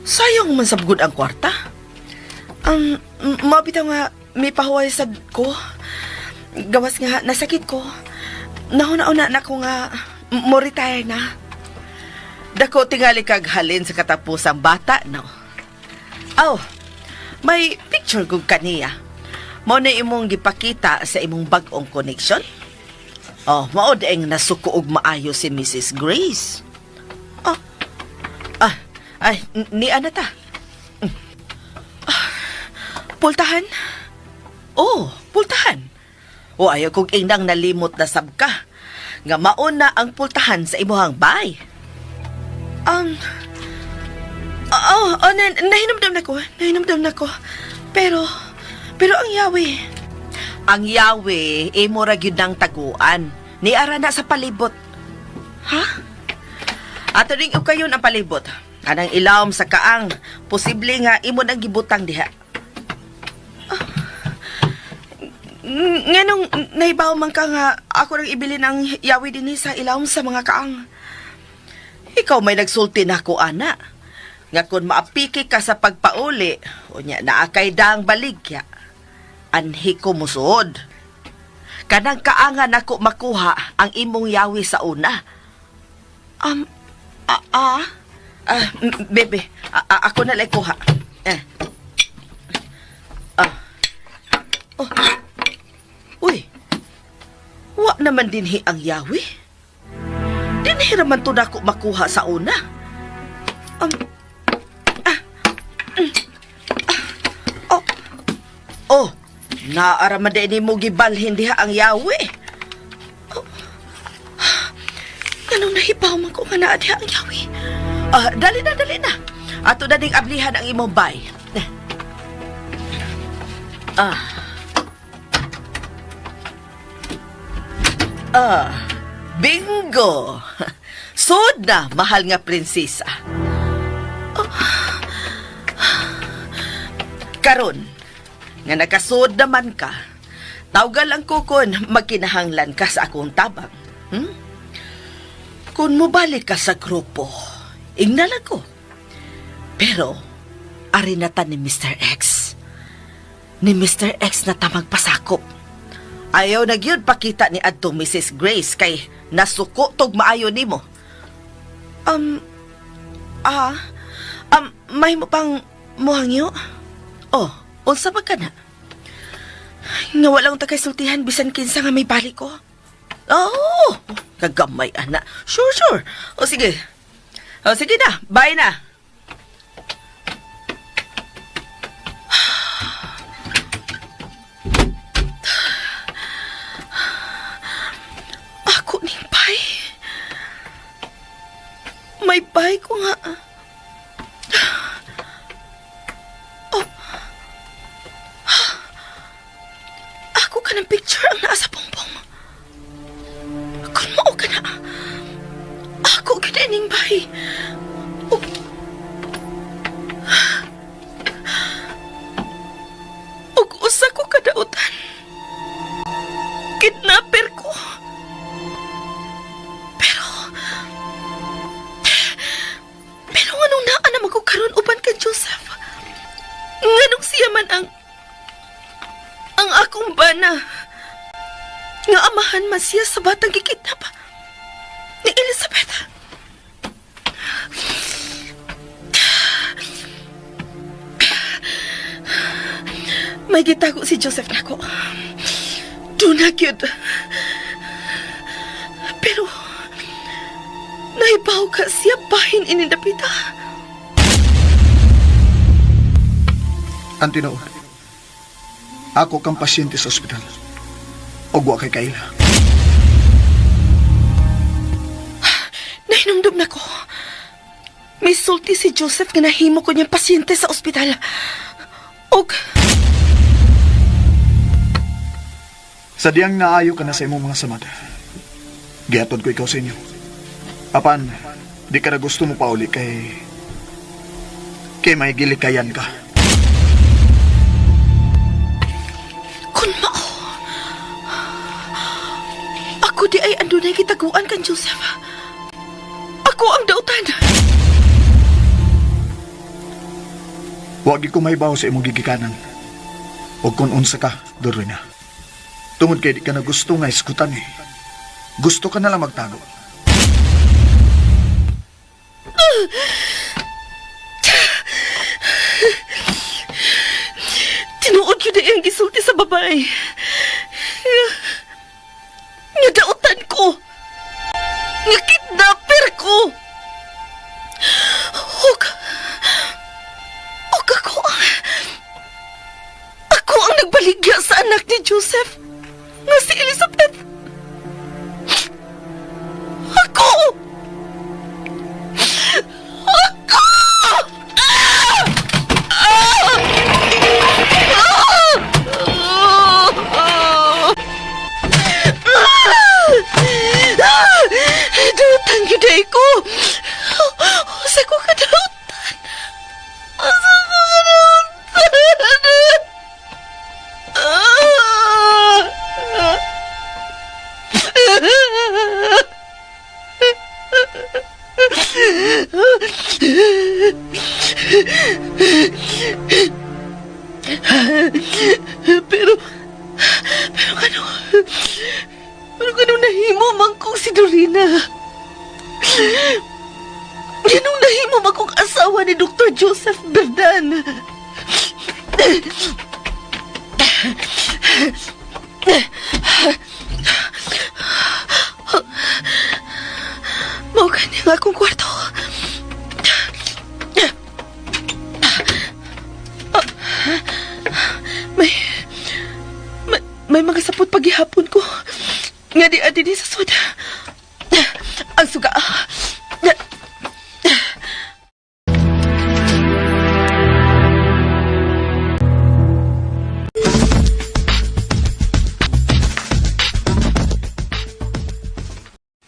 sayang man sab gud ang kwarta. Mao bitaw nga may pahuway sad ko. Gawas nga nasakit ko. Nahuna-una na ko nga mo retire na. Dako tingali kag halin sa katapusang bata, no? Aw, may picture gud kaniya. Mao na imong gipakita sa imong bag-ong connection? Oh, mao di ang nasuko og maayo si Mrs. Grace. Oh. Ah, ay, ni ana ta. Ah, pultahan? Oh, pultahan. O ayaw kong inang nalimot na sab ka. Nga mauna ang pultahan sa imuhang bay. Oh, nahinumdum na ko. Nahinumdum na ko. Pero ang yawi. Ang yawi, imo ra gyud ng taguan. Niara na sa palibot. Ha? Ato ring ukayon ang palibot. Anang ilawom sa kaang, posible nga imo nang gibutang diha. Ah. Nganong nahibaw man ka nga ako nang ibilin ang yawi dinhi sa ilawom sa mga kaang. Ikaw may nagsulti na ako, ana. Nga kung maapiki ka sa pagpauli, unya naa kay daang baligya. Anhi ko musuod. Kanang kaangan ako makuha ang imong yawi sa una. Bebe, ako na lang kuha. Eh. Ah. Oh. Uy. Wa na naman dinhi ang yawi? Dinhi raman to nako makuha sa una. Oh, oh, naara man din mo gibalhin diha ang yawi. Oh, nganong nahibaw man ko nga naa diha ang yawi? Ah, dali na, dali na. Ato na ding ablihan ang imong bay. Ah. Ah, bingo! Sud na, mahal nga prinsesa. Oh. Karon, nga nakasud naman ka, tawgal ang kukon magkinahanglan ka sa akong tabang. Kung mobalik ka sa grupo, ingnala ko. Pero, ari na ta ni Mr. X. Ni Mr. X na ta magpasakop. Ayaw na gyud pakita ni adtong Mrs. Grace kay nasuko tog maayo nimo. May mo pang muhangyo? Oh, unsa ba ka na? Nga walang takay sultihan bisan kinsa nga may balik ko. Oh, kagamay ana. Sure, sure. O sige. O sige na, bye na. Ako ning bay. May bay ko nga. Oh. Ako ka ng picture ang naa sa bongbong. Kung mao ka na. Ako gyud ning bay. Oh. Og usa ko kadautan. Kidnapper ko. Pero nganong naa naman ko karon uban kay Joseph? Nganong siya man ang akong bana? Nga amahan man siya sa batang gikidnap ni Elizabeth. May gitago si Joseph nako. Doon na gyud. Pero naibaw ka siya bahin inindapita. Ang tinuod, ako kang pasyente sa ospital. Og wa kay kaila. Nahinumdum na ko. May sulti si Joseph nga nahimo ko niyang pasyente sa ospital. Og sa diyang naayo ka na sa imong mga samad, gihatod ko ikaw sa inyo. Apan, di ka na gusto mo pauli kay may gilikayan ka. Kun mao, ako di ay andunay gitaguan kan Joseph. Ako ang dautan. Wag ko mahibaw sa imong gigikanan. O kung unsa ka, Dorina. Tungod kay di ka na gusto nga iskutan eh. Gusto ka na lang magtago. Tinuod yun ang gisulti sa babae. Nga dautan ko. Nga kidnapper ko. Og ako ang nagbaligya sa anak ni Joseph. Nga si Elizabeth. Ako! Ako! Ah! Ah! Ah! Ah! Dautan gyud ay ko. Usa ko kadautan. Usa ko kadautan. Ah! Pero kanong nahimo man kong si Dorina? Ganong nahimo man kong asawa ni Dr. Joseph Berdan? Mao gani ang akong kwarto. May mga sapot paghihapon ko. Nga di adi di sa soda. Ang suga.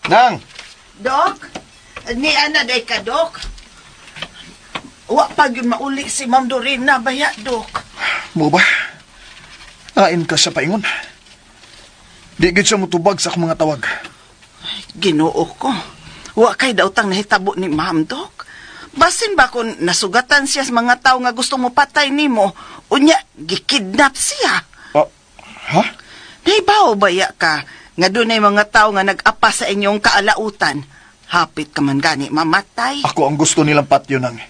Nang! Dok? Ni ana day ka, Dok? Wa pa gyud mauli si Ma'am Dorina baya, Dok. Mo ba? Nain ka sa paingon. Di gid siya mutubag sa akong mga tawag. Ginoo ko. Wa kay daw tang nahitabo ni Ma'am, Dok. Basin ba kung nasugatan siya sa mga tao nga gusto mo patay nimo, unya gikidnap siya. Ah, ha? Nahibaw baya ka nga dunay mga tao nga nag-apa sa inyong kaalautan. Hapit ka man gani mamatay. Ako ang gusto nilang patyo nang.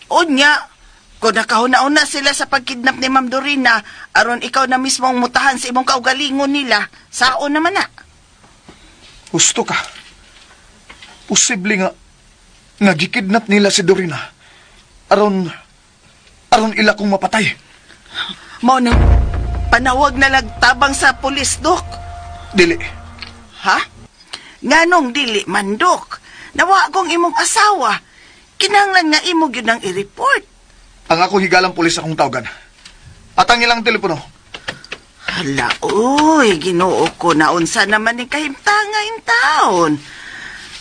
Unya, kung nakahuna-una sila sa pagkidnap ni Ma'am Dorina, aron ikaw na mismo ang mutahan sa imong kaugalingon nila, sao naman na. Gusto ka. Posible nga nagikidnap nila si Dorina. Aron aron ila kong mapatay. Mao nang panawag na nagtabang sa pulis, Dok. Dili. Ha? Nganong dili man, Dok? Nawa kong imong asawa. Kinahanglan nga imo gyud ang i-report. Ang ako higalang pulis akong tawagan. At ang ilang telepono. Hala, uy, Ginoo ko naunsa naman ni kahimtanga in taon.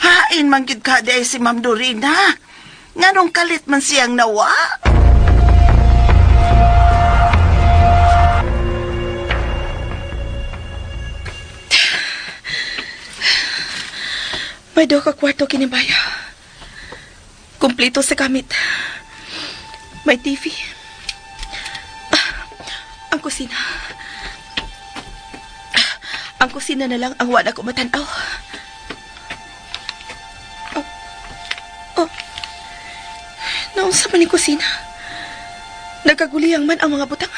Hain man gyud ka di ay si Ma'am Dorina. Nganong kalit man siyang nawa? May daw ka kwarto kinibaya. Kompleto sa gamit. May TV. Ah, ang kusina. Ah, ang kusina na lang ang wala ko matanaw. Oh. Oh. Naunsa man ni kusina. Nagkaguliyang man ang mga butang.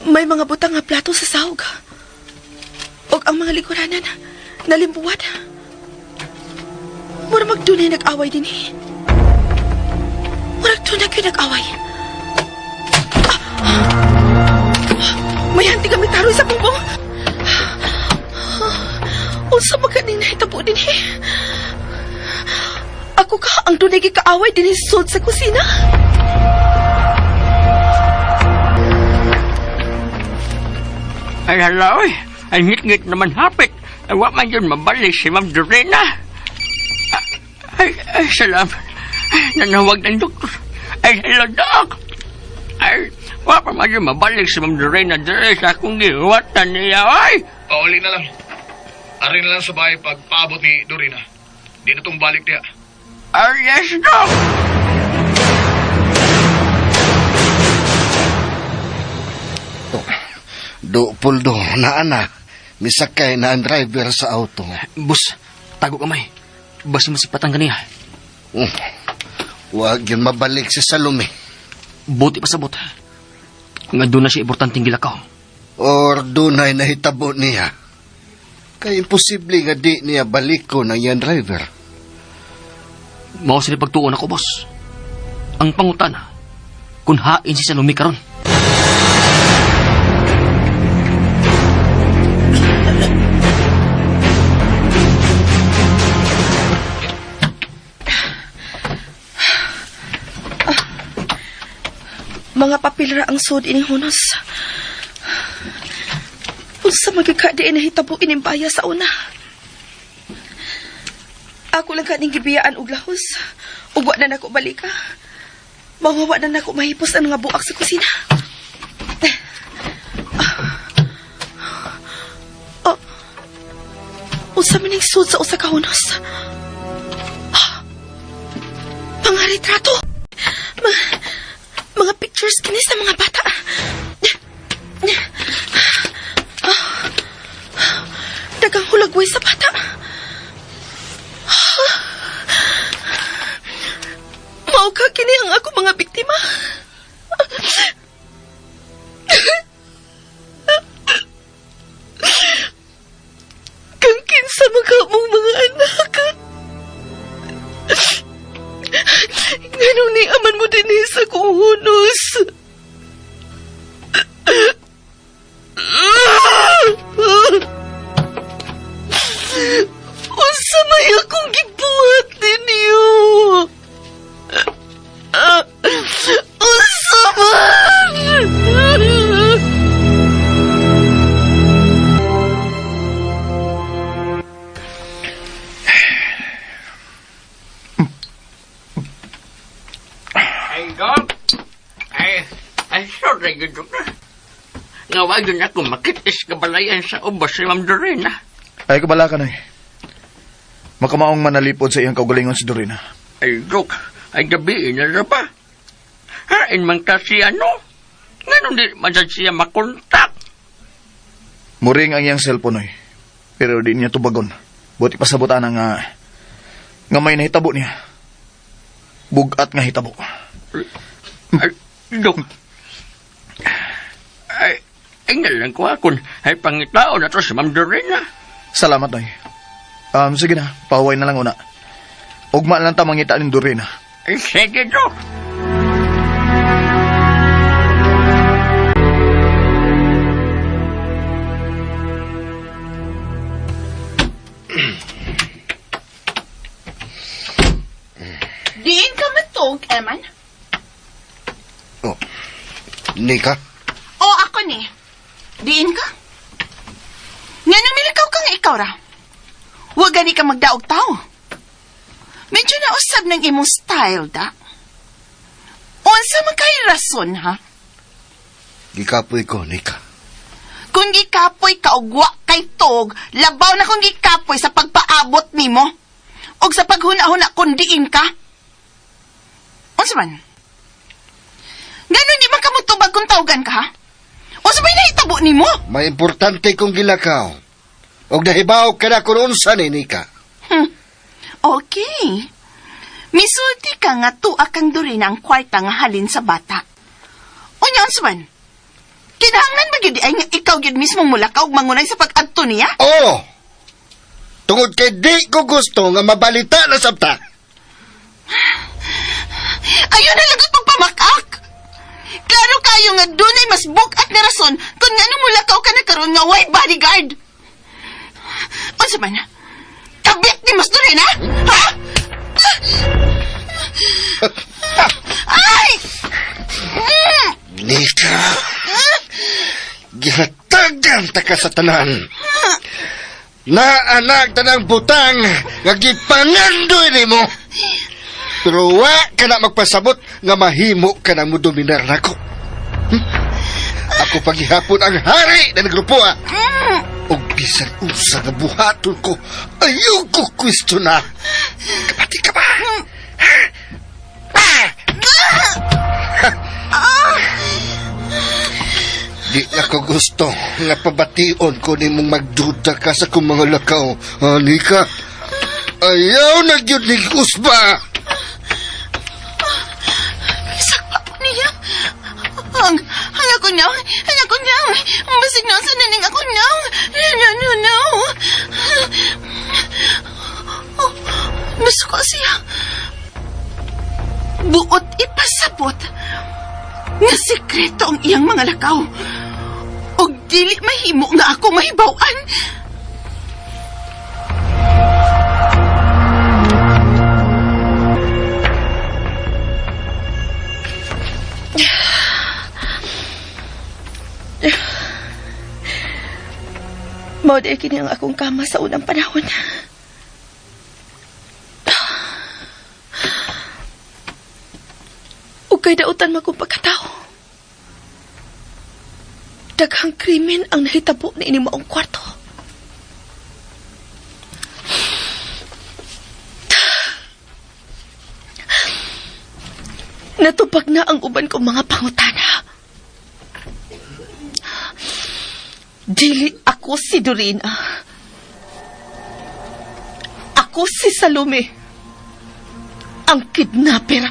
May mga butang nga plato sa sahog. Og ang mga likuranan, nalimbuwad. Mura magdunay nag-away din eh. Murag dunay kayo nag-away. Ah! May hanti kami taroy sa bubong. Unsa man kaning nahitabo din eh. Ako ka ang dunay gikaaway din sud sa kusina. Ay, hala, oy. Ay, ngit-ngit naman hapit. Ay, wa man yun mabalik si Ma'am Dorina. Ay, ay, salamat. Ay, nanawag ng doktor. Ay, hello, Doc. Ay, wa pa man yun mabalik si Ma'am Dorina dire sa akong gihuwatan niya, ay. Pauli na lang. Ari na lang sa bahay pag paabot ni Dorina. Di na tong balik niya. Ay, yes, Doc. Do Poldo, naa na. Misakay na ang driver sa auto. Boss, tago kamay. Basta masipatan ka niya. Wag yun mabalik si Salome. Buti pa sabot. Nga doon na siya importanteng gilakaw. Or dunay nahitabo niya. Kay imposible nga di niya balik ko ng yan driver. Mao sila pagtuon ako, boss. Ang pangutana, kung hain si Salome karon. Mga papel ra ang sud ining hunos. Unsa magkakadi nahitabo ining baya sa una. Ako lang kaning gibiyaan og lahos. Ug wa na nako balika. Mawawa na nako mahipos ang mga buak sa kusina. Oh. Unsa man ning sud sa usa ka hunos? Mga retrato. Mga pictures kini sa mga bata. Dagang hulagway sa bata. Mao ka kini ang ako mga biktima. Kang kinsa man ka mong mga dinhi sa kong hunos. Unsa may akong gibuhat ninyo? Unsa man? Ay, Dok. Ay, ay, sorry, Dok. Nga wag yun ako makitis kabalayan sa ubos si Ma'am Dorina. Ay, kabala ka, Noy. Makamaong manalipod sa iyang kaugalingon si Dorina. Ay, Dok, ay gabi na na pa. Hain man kasi ano. Ngayon di man sad siya makontak. Muring ang iyang cellphone, Noy. Pero di niya tubagon. Buti pasabutan ang nga may nahitabo niya. Bugat nga hitabo. Ay, Dok. Ay, ay nga lang ko akon. Ay, pangitao na to si Ma'am Dorina. Salamat, Noy. Sige na, pahuway na lang una. Ugma lang ta mangita ni Dorina. Ay, sige, Dok. Diin ka matog, Eman? Oh. Nika? O ako ni. Diin ka? Nga nang milikaw ka nga ikaw ra. Huwag gani ka magdaog tao. Medyo nausab ng imong style, da. Unsa man kay rason, ha? Gikapoy ko, Nika. Kung gikapoy ka og wa kay tog, labaw na kung gikapoy sa pagpaabot nimo. Og sa paghuna-huna kung diin ka. Unsa man? Ganon di man ka mutubag kung tawgan ka, ha? Unsa may nahitabo nimo? May importante kong gilakaw. Og nahibaw ka na kung unsa ni Nika. Okay. Misulti ka nga tuwa kang Dorina ang kwarta nga halin sa bata. Unya, unsa man? Kinahanglan ba gyud ay nga ikaw gyud mismo mulakaw og mangunay sa pag-adto niya? Oo! Tungod kay di ko gusto nga mabalita na sabta. Ayun na lagot pagpamakak! Klaro kayo nga dunay mas bukat na rason kung ngano mulakaw ka na karon nga way bodyguard. Unsa man? Kabit ni mas Dorina? Ha? Ay! Nika! Gihatagan ta ka sa tanan. Naanag tanang butang nga gipangandoy nimo. Pero wa ka na magpasabot nga mahimo ka na mo dominar nako. Ako paghihapon ang hari ng grupo ah. Og bisan unsa nga buhaton ko, ayaw ko kwesto na. Kapati ka ba? Ha? Ah! Di na ko gusto nga pabation ko nimong magduda ka sa kong mga lakaw. Ani ka? Ayaw na gyud ni usba. Bisag pa po niya. Ang, ang ako niya, ang ako niya. Basig na sa naning ako niya. No, no, no. Oh, nasuko siya. Buot ipasabot nga sekreto ang iyang mga lakaw. Og dili mahimo nga ako mahibaw-an. Mao di kini ang akong kama sa unang panahon. Ug kay dautan man kong pagkatao. Daghang krimen ang nahitabo ni ini maong kwarto. Natupag na ang uban kong mga pangutana. Dili ako si Dorina. Ako si Salome. Ang kidnapper.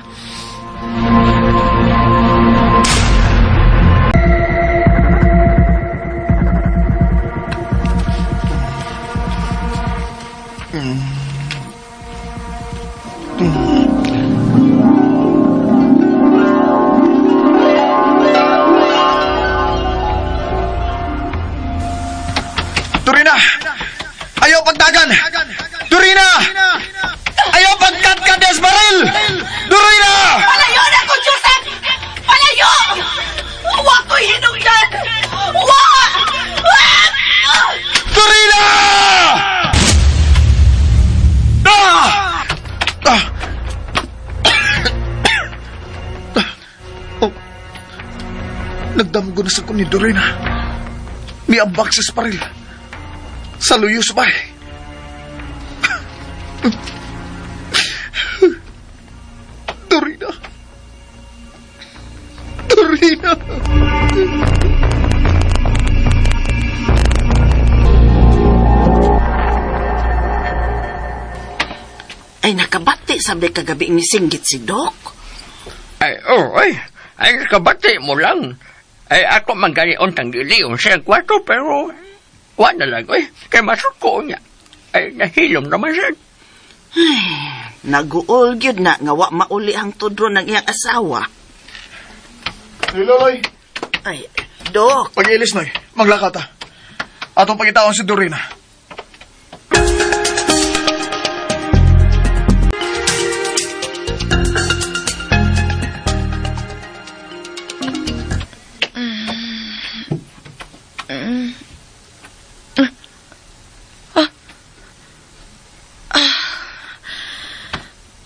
Nagdamgo na sa ko ni Dorina. Miambak sa paril. Sa luyo sa bahay. Dorina. Dorina. Ay, nakabati sabi kagabi ni singgit si Doc. Ay, oh, ay. Ay, nakabati mo lang. Ay, ako manggalion tang gilion sa kwarto, pero wa na lang, oy. Kay masuko niya. Ay, nahilom naman siya. Ay, naguol gyud na nga wa mauli ang tudro ng iyang asawa. Loloy. Ay, Dok. Pag-ilis, Noy. Maglakata. Atong pagitaon si Dorina.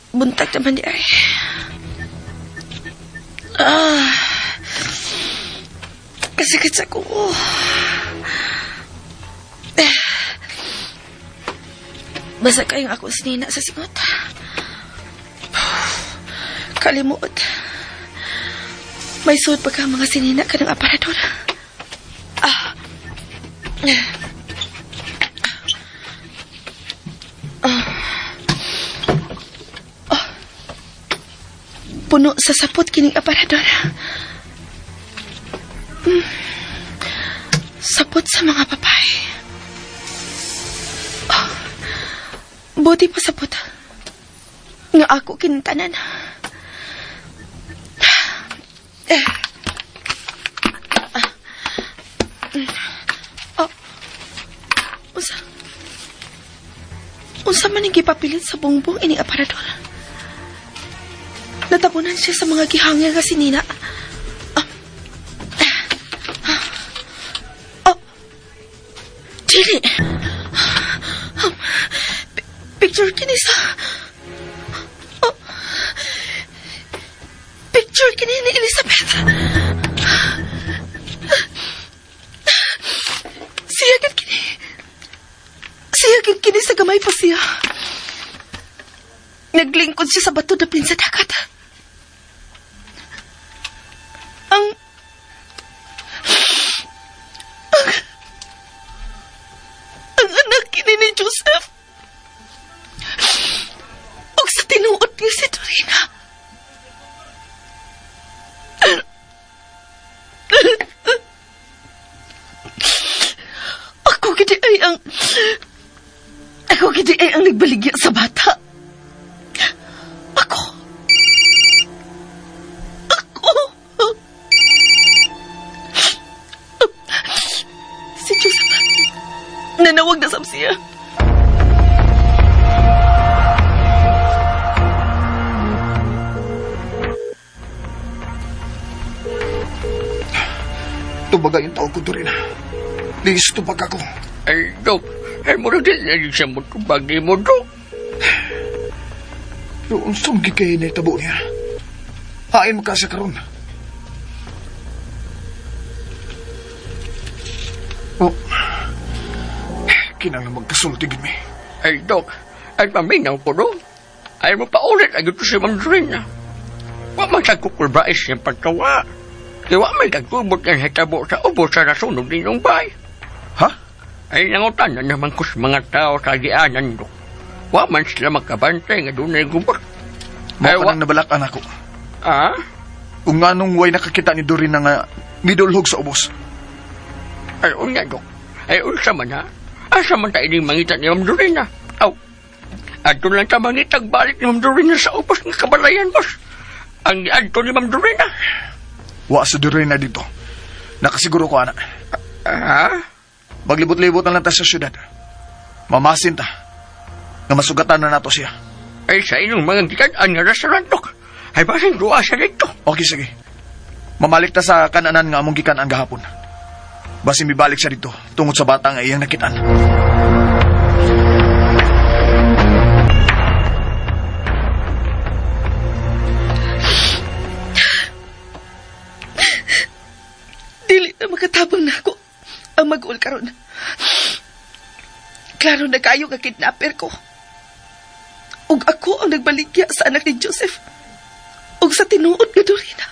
Buntag naman di ay. Kasakit sa kuko. Basta kayong ako sinina sa singot. Kalimuot. May suot pa ka mga sinina ka ng aparador. Ah. Ah. Ah. Puno sa sapot kining aparador. Sapot sa mga babae. Ah. Buti pa sapot. Nga ako kintanan. Oh. Unsa? Unsa man ang gipapilit sa bongbong ini aparador? Natabunan siya sa mga gihangil nga si Nina. Ah. Oh. Dili. Picture kini sa... Oh. Picture kini ni Elizabeth. Siya gid kini. Siya gid kini sa gamay pa siya. Naglingkod siya sa bato dapin sa dagat. Ang anak kini ni Joseph. Og sa tinuod nga si Dorina. Ako gid ay ang... Ako gid ay ang nagbaligya sa bata. Ako. Ako. Si Joseph. Nanawag na sab siya. Tubaga yung tawag ko, Dorina. Please, tubag ako. Ay, Dok. Ay, mura din na siya mo tubag ni mo, Dok. Pero unsang gikay na itabo niya. Hain mo ka siya karon. Oh. Kinahanglan magkasulti gid mi. Ay, Dok. Ay, paminaw ko, Dok. Ay, mo paulit ay ito si Ma'am Dorina. Wa man sa kukulbais siyang pagkawa. Kaya wa may kagubot ng hitabo sa ubos sa nasunog ninyong bahay. Ha? Ay, nangutan na naman ko sa mga tao sa gianan, Dok. Wa man sila makabantay nga doon ay gubot. Mao Ay, ka nang nabalakan ako. Ah? Kung nganong way nakakita ni Dorina nga midulhog sa ubos. Ay, unya, Dok. Ay, unsa man ha? Asa man tayo ning mangita ni Ma'am Dorina? Aw, adto lang ta mangitag balik ni Ma'am Dorina sa ubos nga kabalayan, boss. Ang adto ni Ma'am Dorina. Wa sa Dorina dito. Nakasiguro ko, ana. Ha? Maglibot-libot na lang ta sa syudad. Mamasin ta. Nga masugatan na nato siya. Ay, sa inyong mga gikan-an nga restaurant, Dok. Ay, basin duwa siya dito. Okay, sige. Mamalik ta sa kananan nga among gikan-an gahapon. Basin mibalik siya dito tungod sa bata nga iyang nakitaan. ang mag-uol karon. Klaro na kayo nga kidnapper ko. Ug ako ang nagbaligya sa anak ni Joseph. Ug sa tinuod nga Dorina.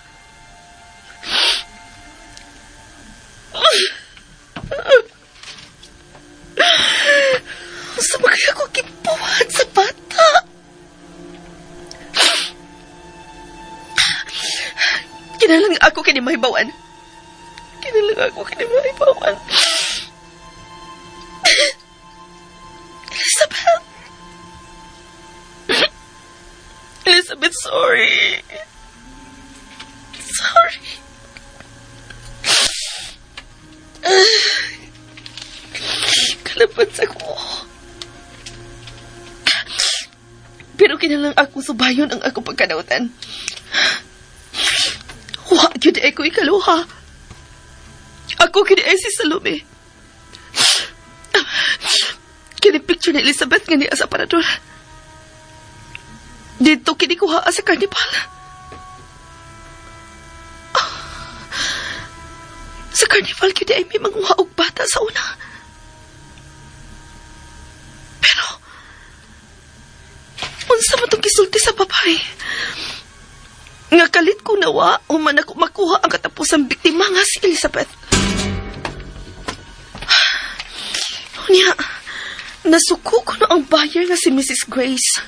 Sa mga ko gibuhat sa bata. Kinalang ako kini mahibawan. Kinalang ako kini mahibawan. Elizabeth. Elizabeth, sorry. Sorry. Kalaban sa ko. Pero kinalang ako subayon ang ako pagkadautan. Wa gyud ay ko ikaluha. Ako kini ay si Salome. Kini picture ni Elizabeth nga niya sa parador. Dito kini kuha sa carnival. Sa carnival kini ay may manguha og bata sa una. Pero unsa man tong gisulti sa babae? Nga kalit ko nawa, human ako makuha ang katapusang biktima nga si Elizabeth. Unya, nasuko ko na ang buyer nga si Mrs. Grace.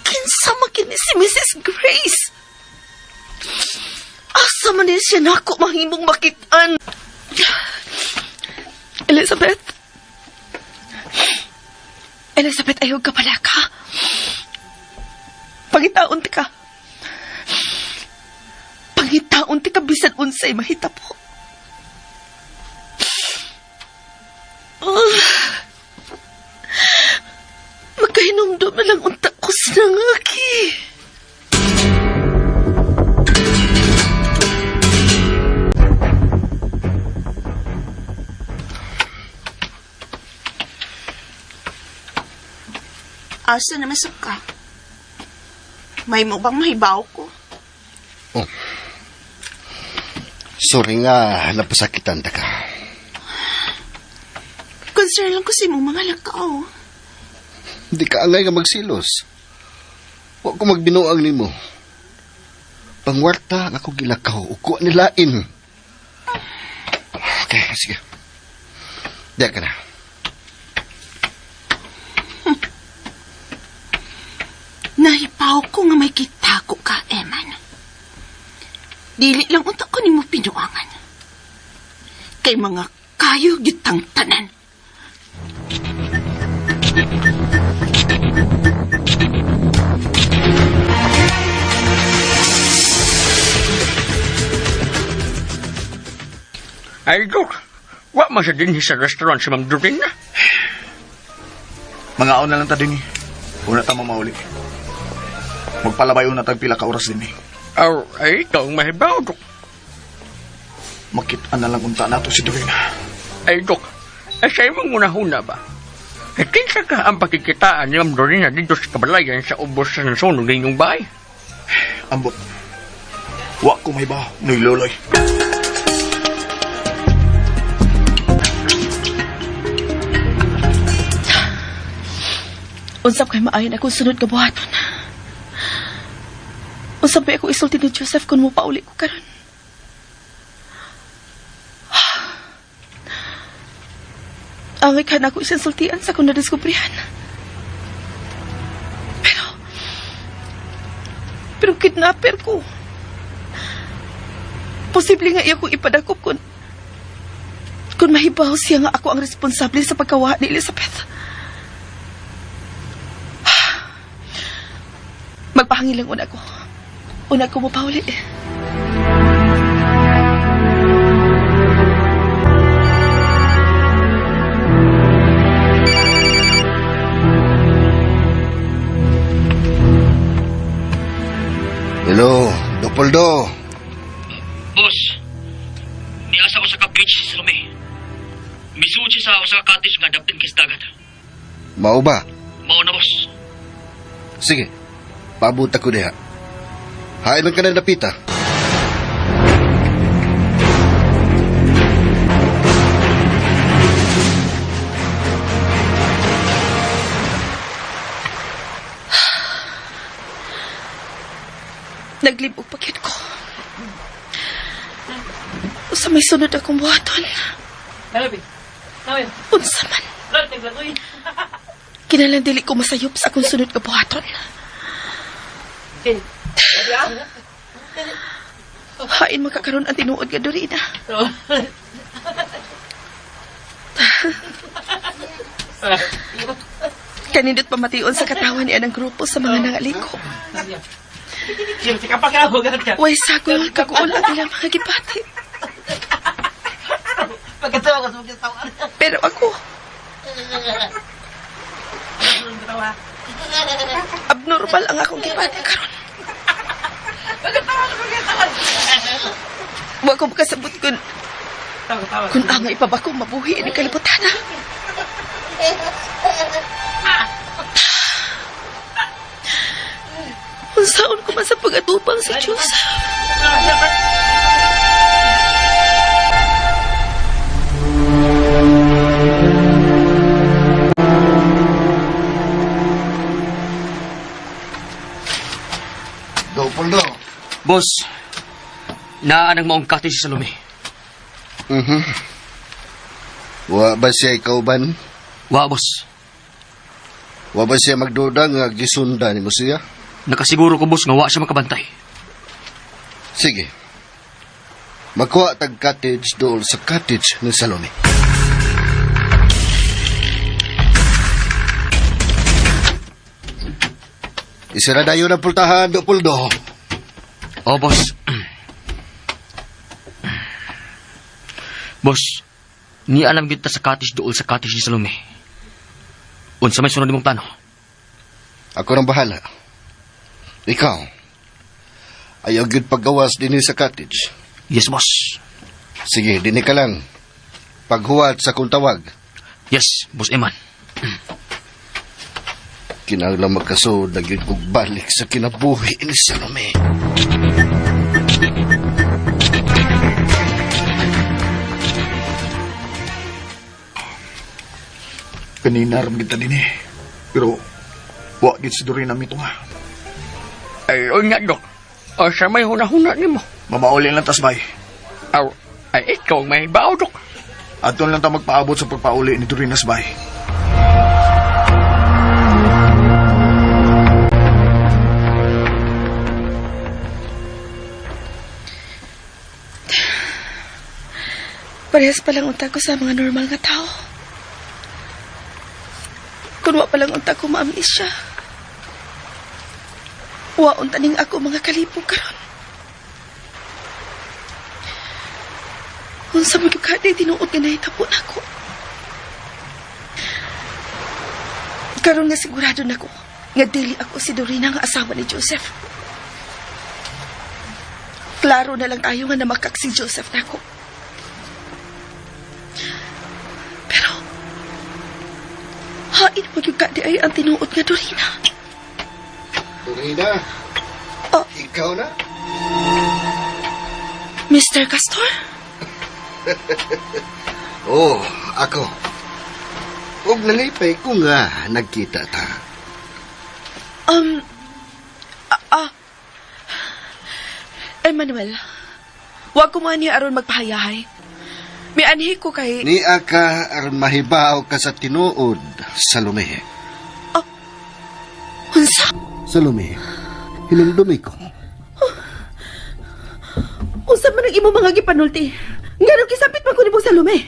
Kinsa man kini si Mrs. Grace? Asa man ni siya nako mahimong makitaan? Elizabeth? Elizabeth, ayaw ka pala ka. Pangitaon ti ka. Pangitaon ti ka bisan unsay mahitabo. Magkahinumdum na lang unta ko sa nangaki. Asa na masuk ka? May mo bang mahibaw ko? Oh. Sorry nga, napasakitan ta ka. Concern lang ko sa imong mga lakaw. Di ka angay nga magsilos. Wa ko magbinuang nimo. Pangwarta ang ako gilakaw, ug kuha nilain. Okay, sige. Diya ka na. Nahipaw ko nga may kitako ka, Eman. Dili lang unta ko nimo pinuangan. Kay mga kayo gitang tanan. Ay, Dok, wa man sa dinhi sa restaurant si Ma'am Dorina. Mga na lang ta din eh. Una ta mamauli. Magpalabay una tag pila ka oras din eh. Aw, ay, ikaw ang mahibaw, Dok. Makita na lang unta nato si Dorina. Ay, Dok, ay sa imong una-una ba? Ay, kinsa ka ang pakikitaan ni Ma'am Dorina dito sa kabalayan sa ubos sa nasunog ninyong bahay? Ambot. Wa ko may ba, Noy Loloy. Unsap kay maayon akong sunod nga buhaton. Unsap ba ako isulti ni Joseph kung mo pauli ko karon? Angay ka na ako isang sultian sa kung nadiskubrihan. Pero kidnapper ko. Posible nga iya kong ipadakop kung mahibaw siya nga ako ang responsable sa pagkawa ni Elizabeth. Magpahangin lang una ko. Una ko mapauli. Hello, Dopoldo. Boss, niasa ko sa ka-beach si Salome. Misuod siya sa usa ka cottage nga dapin kis dagat. Mao ba? Mao na, boss. Sige, paabot ako diha. Hain lang ka na dapita. Naglibog pa gyud ko. Usa may sunod akong buhaton. Unsa man. Kinalang dili ko masayop sa akong sunod nga buhaton. Hain makakaroon ang tinuod nga Dorina. Kanindot pamation sa katawan niya ng grupo sa mga nangaliko. Way sagol kaguol ang ilang mga gipati. Pero ako, abnormal ang akong gipati karon. Wa ko makasabot kung angay pa ba ko mabuhi ni kalibutan ha? Unsaon ko man sa pag-atupang sa Diyos. Do, Poldo. Boss, naa nang maong cottage si Salome. Wa ba siya ikauban? Wa, boss. Wa ba siya magduda nga gisunda nimo siya? Nakasiguro ko, boss, nga wa siya makabantay. Sige. Magkuha tag cottage dool sa cottage ni Salome. Isira dayon ang pultahan, do Poldo. Oh, boss. Boss, ni alam gyud ta sa cottage dool sa cottage ni Salome. Unsa may sunod nimong plano? Ako nang bahala. Ikaw, ayaw gyud paggawas dinhi sa cottage. Yes, boss. Sige, dinhi ka lang. Paghuwat sa kong tawag. Yes, boss Eman. Kinahanglan magkasod na gyud kog balik sa kinabuhi ni Salome. Kanina ram kita din eh. Pero, wa gid si Dorina mito nga. Ay, nga, Dok. O sa may hunahuna nimo. Mamauli lang tas bay. Aw, ay, ikaw ang may bao, Dok. Aton lang ta magpaabot sa pagpauli ni Dorina sa bay. Parehas pa lang unta ko sa mga normal nga tao. Kun wa pa lang unta ko ma-amnesia. Wa unta ning ako mga kalipog karon. Unsa man gyud ka di tinuod nga nahitabo nako. Karon nga sigurado nako nga dili ako si Dorina nga asawa ni Joseph. Klaro na lang tayo nga namakak si Joseph nako. Pero, hain mo yung di ay ang tinuod nga Dorina. Dorina, Oh. ikaw na? Mr. Castor? Oh, ako. Ug nalipay ko nga nagkita ta. Emmanuel, wag ko man niya aron magpahayahay. May anhi ko kay... Nia ka aron mahibaw ka sa tinuod, Salome. Unsa? Salome, hinumdumi ko. Unsa man ang imo mga gipanulti? Nganong kisapit man ko nimo Salome?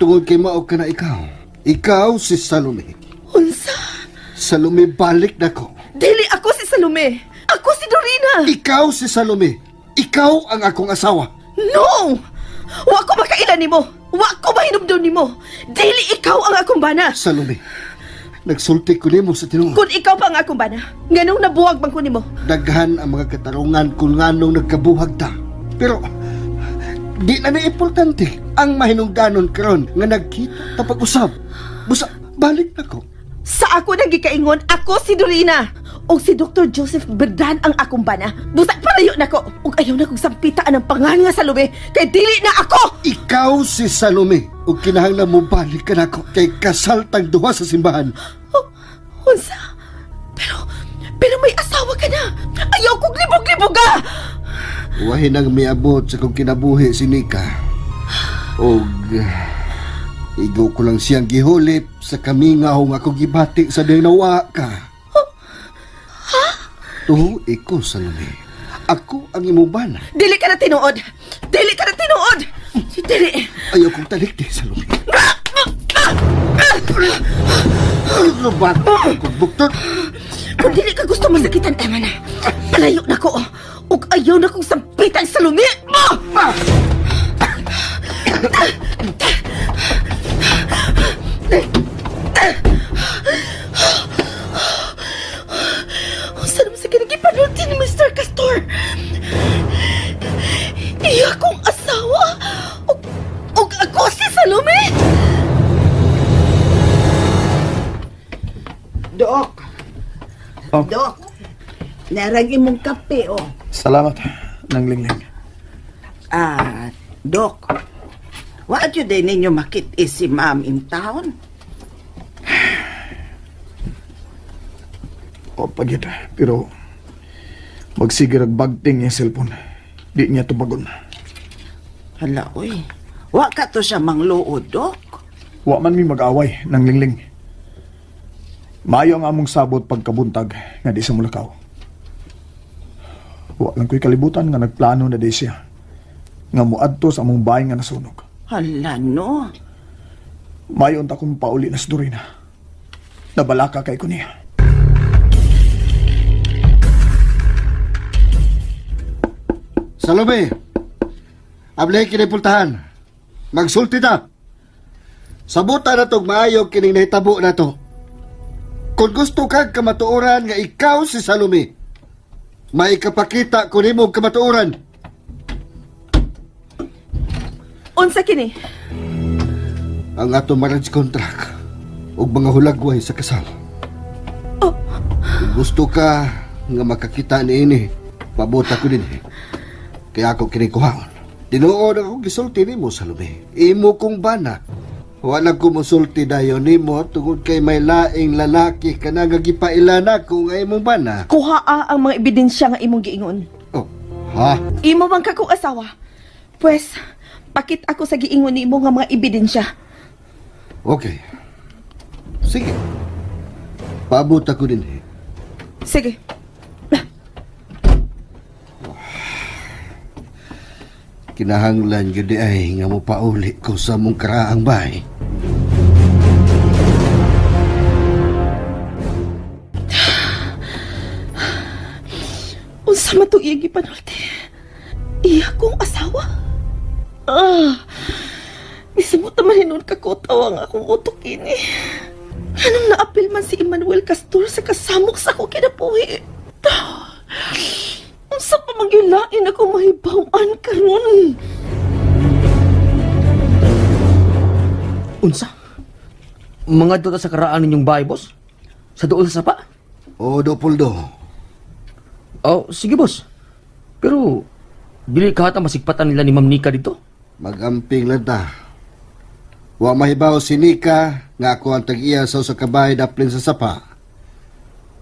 Tungod kay mao ka na ikaw. Ikaw si Salome. Unsa? Salome, balik na ko. Dili ako si Salome. Ako si Dorina. Ikaw si Salome. Ikaw ang akong asawa. No! Wa ko makaila nimo. Wa ko mahinumdum nimo. Dili ikaw ang akong bana. Salome, nagsulti ko nimo sa tinuod. Kung ikaw pa ang akong bana, nganong nabuwag man ko nimo? Daghan ang mga katarungan kung nganong nagkabuhag ta. Pero di na na importante ang mahinungdanon karon nga nagkita ta pag-usab. Busa, balik na ko. Sa ako nang gikaingon, ako si Dorina. O si Dr. Joseph Berdan ang akong bana. Busa palayo na ko. Ug ayaw na kong sampitaan ang pangan nga Salome, kay dili na ako! Ikaw si Salome. Ug kinahanglan mo balik ka nako kay kasal tang duha sa simbahan. Oh, unsa? Pero may asawa ka na. Ayaw kong libog-libog. Buga! Wahin ang miabot sa kong kinabuhi si Nika. Og igo ko lang siyang gihulip sa kamingaw nga ako gibati sa dinawa ka. Ha? Tuho iko, Salome. Ako ang imong bana. Dili ka na tinuod! Dili ka na tinuod! Dili! Ayaw kong talikdi, Salome. Lubat kong buktot. Kung dili ka gusto masakitan, Eman, palayo na ko. Ug ayaw na kong sampitan sa lumi mo! Unsa naman sa kinagipanulti ni Mr. Castor? Iya kong asawa! Ug ako si Salome! Dok. Oh. Dok. Narang imong kape, oh. Salamat, nang lingling. Ah, Dok. Wa jud day ninyo makit-is si ma'am in town? O, pagit. Pero, magsigir ag bagting niya cellphone. Di niya tubagon. Hala, oy. Wa ka to siya mangluod, Dok. Wa man mi mag-away ng lingling. Maayo ang among sabot pagkabuntag nga di sa mulakaw. Wa lang ko'y kalibutan nga nagplano na di siya. Nga muadto sa among bahay nga nasunog. Hala, no. Maayo unta kong pauli na sa Dorina. Nabalaka kay ko niya. Salome, ablay kini pultahan. Magsulti ta. Sabutan na tog maayo kining nahitabo na to. Kung gusto kag kamatuoran nga ikaw si Salome, maikapakita ko nimo og kamatuoran. Unsa kini? Ang ato marriage contract ug mga hulagway sa kasal. Oh. Kung gusto ka nga makakita niini, pabuta ko dinhi. Kaya ako kini kuhaon. Tinuod ako gisulti nimo Salome. Imo kong bana. Wala ko mosulti dayon nimo tungod kay may laing lalaki ka na nga gipaila nako nga imong bana. Kuha ang mga ebidensya nga imong giingon. Oh, ha? Imo man ka kong asawa. Pwes, pakit ako sa giingon nimo nga mga ebidensya. Okay. Sige. Paabot ako dinhi. Sige. Kinahanglan gyud di ay nga mopauli ko sa mong karaang bahay. Unsa man tong iyang gipanulti? Iya kong asawa? Ah, Misamot naman hinon ka ko ang akong utok ini. Anong naapil man si Emmanuel Castor sa kasamok sa ako kinabuhi? Ah, unsa pa man gyud lain ako mahibaw-an karon? Unsa? Mga doon sa karaan ninyong bahay, boss? Sa dool sa sapa? O, Dopoldo. Oh, sige, boss. Pero, dili ka hata masigpatan nila ni Ma'am Nika dito? Magamping lang ta. Wa mahibaw si Nika nga ako ang tag-iya sa usa ka bahay daplin sa sapa.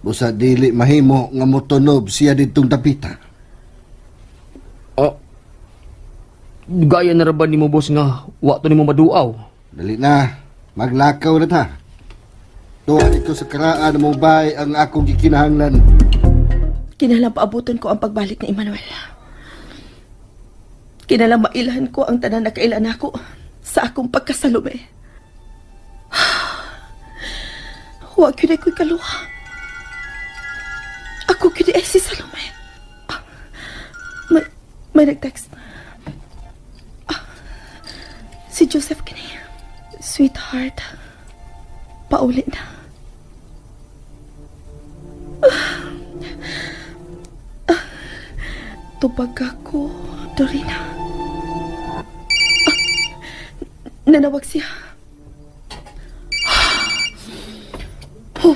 Busa dili mahimo nga motunob siya ditong dapita. Oh, gaya na ra ba nimo, boss, nga wa to nimo maduaw? Dali na, maglakaw na ta. Tuwa dito sa karaan mong bahay ang akong gikinahanglan. Kinahanglan paabuton ko ang pagbalik ni Emmanuel. Kinahanglan mailhan ko ang tanan na kailan ako sa akong pagkasalume. Huwag yun ay ko'y kaluha. Ako yun ay si Salome. Ah, may nag-text. Ah, si Joseph kini. Sweetheart, pauli na. Tubag ako, Dorina. Ah, nanawag siya. Oh.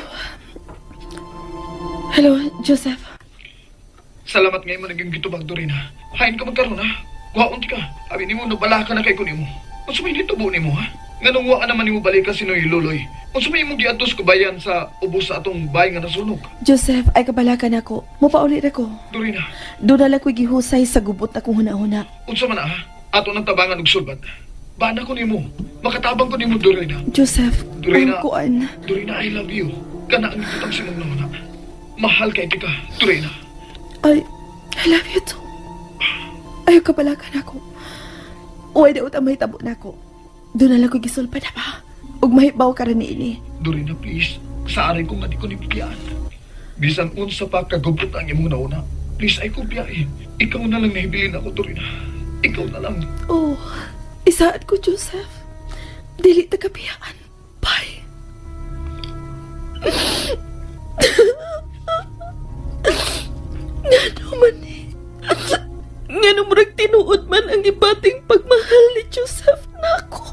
Hello, Joseph. Salamat ngayon mo naging gitubag, Dorina. Hain ka magkaroon, ha? Kuhaon ka. Abi nimo, nabala ka na kay kunimo. Unsa may nitubo nimo, ha? Nganong wa ka naman nimo balikan si Noy Luloy? Unsa may imong giadtos kubayan sa ubos sa atong bay nga nasunog? Joseph, ay kabalakan ako. Mopaulit ako. Dorina, Doon na lang ko'y gihusay sa gubot akong huna-huna. unsa man ah? Ato nang tabangan og sulbad. Bana ko nimo. Makatabang ko nimo, Dorina. Joseph, Dorina. ang kuan. Dorina, I love you. Kana ang giputang simong nauna. Mahal kay tika, Dorina. I love you too. Ayaw kabalakan ako. Uy, daot ang mahitabo na ako. Doon na lang ko'y gisulpad na ba? Ug mahibaw ka rin niini. Dorina, please. Sa aray ko nga di ko nibigyan. Bisan unsa pa kagubot ang imong nauna. Please, ay ko biyahe. Ikaw na lang nahibilin ako, Dorina. Ikaw na lang. Oh, isaad ko, Joseph. Dili ta kapiyaan. Bye. Ngano man eh. Ngano murag tinuod man ang ibating pagmahal ni Joseph nako.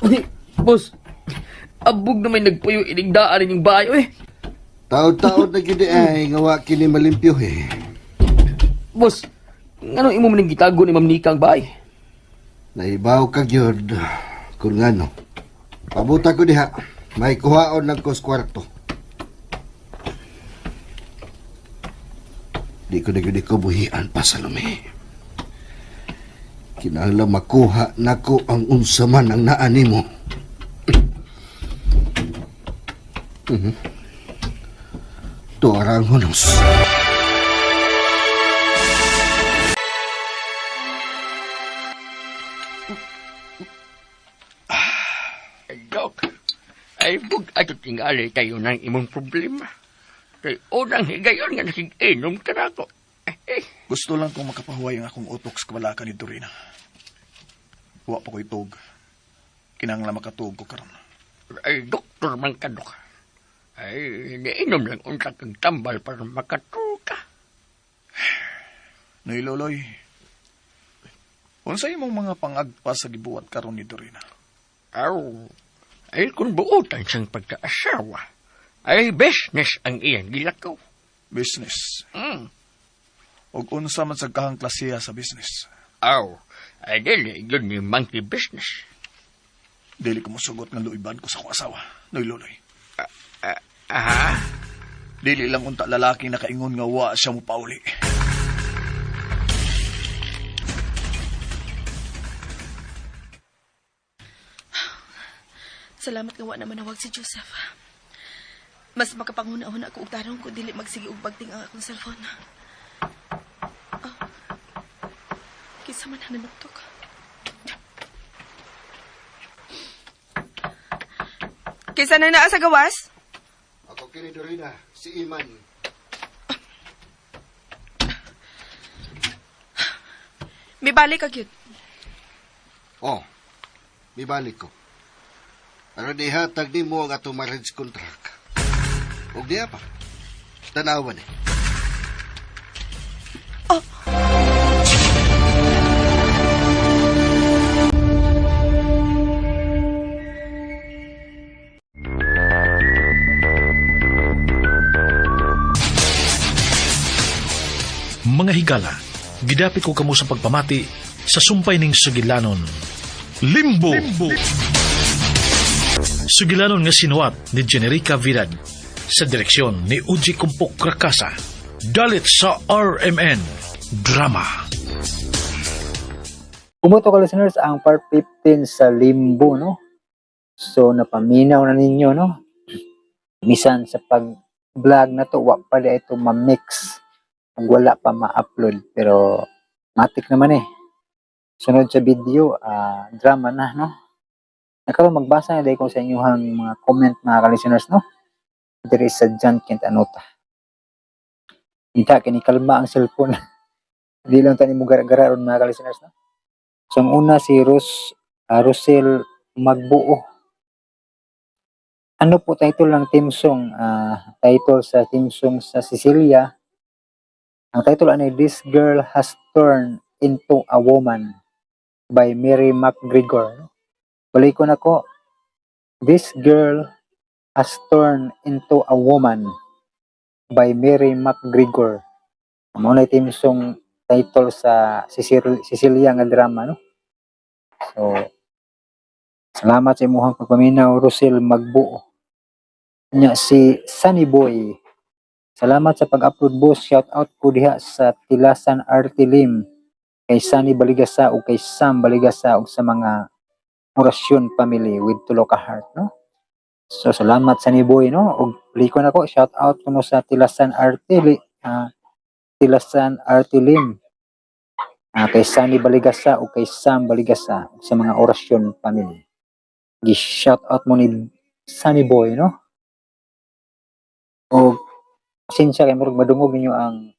Uy, boss. Abog na may nagpuyo inigdaan ninyong bayo eh. Taod-taod na gid ay nga wa kini malimpyo eh. Boss, ngano imo man gitago ni Ma'am Nika ang bahay? Naibaw ka gyud kung ngano. Pabuta ko diha. May kuhaon lang ko sa kwarto. Di ko na gyud ko buhian pa Salome. Kinahanglan makuha nako ang unsa man ang naa nimo. Tuara ang hunos. Ay, Dok, ay bug ato tingali tayo ng imong problema. Kay unang higayon nga nakig-inom ka na ako. Eh, Gusto lang kong makapahuway ang akong utok sa kabalakan ni Dorina. Wa pa ko'y tuog. Kinahanglan makatuog ko karon. Ay, doktor man ka, Dok. Ay, niinom lang unta kang tambal para makatuka. Noy Loloy, unsa imong mga pangagpas sa gibuhat karon ni Dorina? Aw, ay kung buotan siyang pagkaasawa, ay business ang iyang gilakaw. Business. Og unsa man sa kahang klasiya sa business. Aw, ay dili yun ni monkey business. Dili ko mosugot nga luiban ko sa akong asawa, Noy Loloy. Ah, Dili lang unta lalaki nakaingon nga wa siya mo pauli. Salamat nga wa na manawag si Joseph. Mas makapanghuna-huna ako og tarong kung dili magsige og bagting ang akong cellphone. Oh. Kinsa man ang nanuktok. Kinsa na naa sa gawas? Ako kini Dorina, si Iman. Mibalik ka gyud. Oh, mibalik ko. Aron ihatag nimo ang atong marriage contract. Ug diha pa. Tanawan eh. Oh. Mga higala, gidapit ko kamo sa pagpamati sa sumpay ning sugilanon. Limbo! Limbo! Sugilanon nga sinuwat ni Generica Vidad sa direksyon ni Uji Kumpok Rakasa. Dalit sa RMN Drama. Kumuto ka listeners ang part 15 sa Limbo, no? So napaminaw na ninyo, no? Misan sa pag-vlog na to, wa pa di ito ma-mix. Kung wala pa ma-upload, pero matik naman eh. Sunod sa video, drama na, no? Nakaroon magbasa na dahil ko sa inyong mga comment mga ka-listeners, no? Diri sa John Kent Anota. Kita kini kalma ang cellphone. Di lang tani mo gara-gara ron mga ka-listeners, no? So, ang una si Rosel Magbuo. Ano po title ng team song? Title sa team song sa Sicilia. Ang title ano ay This Girl Has Turned into a Woman by Mary McGregor. Balik ko na ko. This Girl Has Turned into a Woman by Mary McGregor. Mao na theme song title sa Cecilia nga drama, no? So, salamat sa imuhang pagpaminaw, Rosel Magbuo. Nya si Sunny Boy. Salamat sa pag-upload, boss. Shout out ko diha sa Tilasan Artilim kay Sunny Baligasa o kay Sam Baligasa ug sa mga Orasyon family with tulo ka heart, no? So salamat, Sunny Boy, no? Ug liko nako, shout out kuno sa Tilasan Artilim kay Sunny Baligasa o kay Sam Baligasa ug sa mga Orasyon family. Gi shout out mo ni Sunny Boy, no? O pasensya kay murag madungog ninyo ang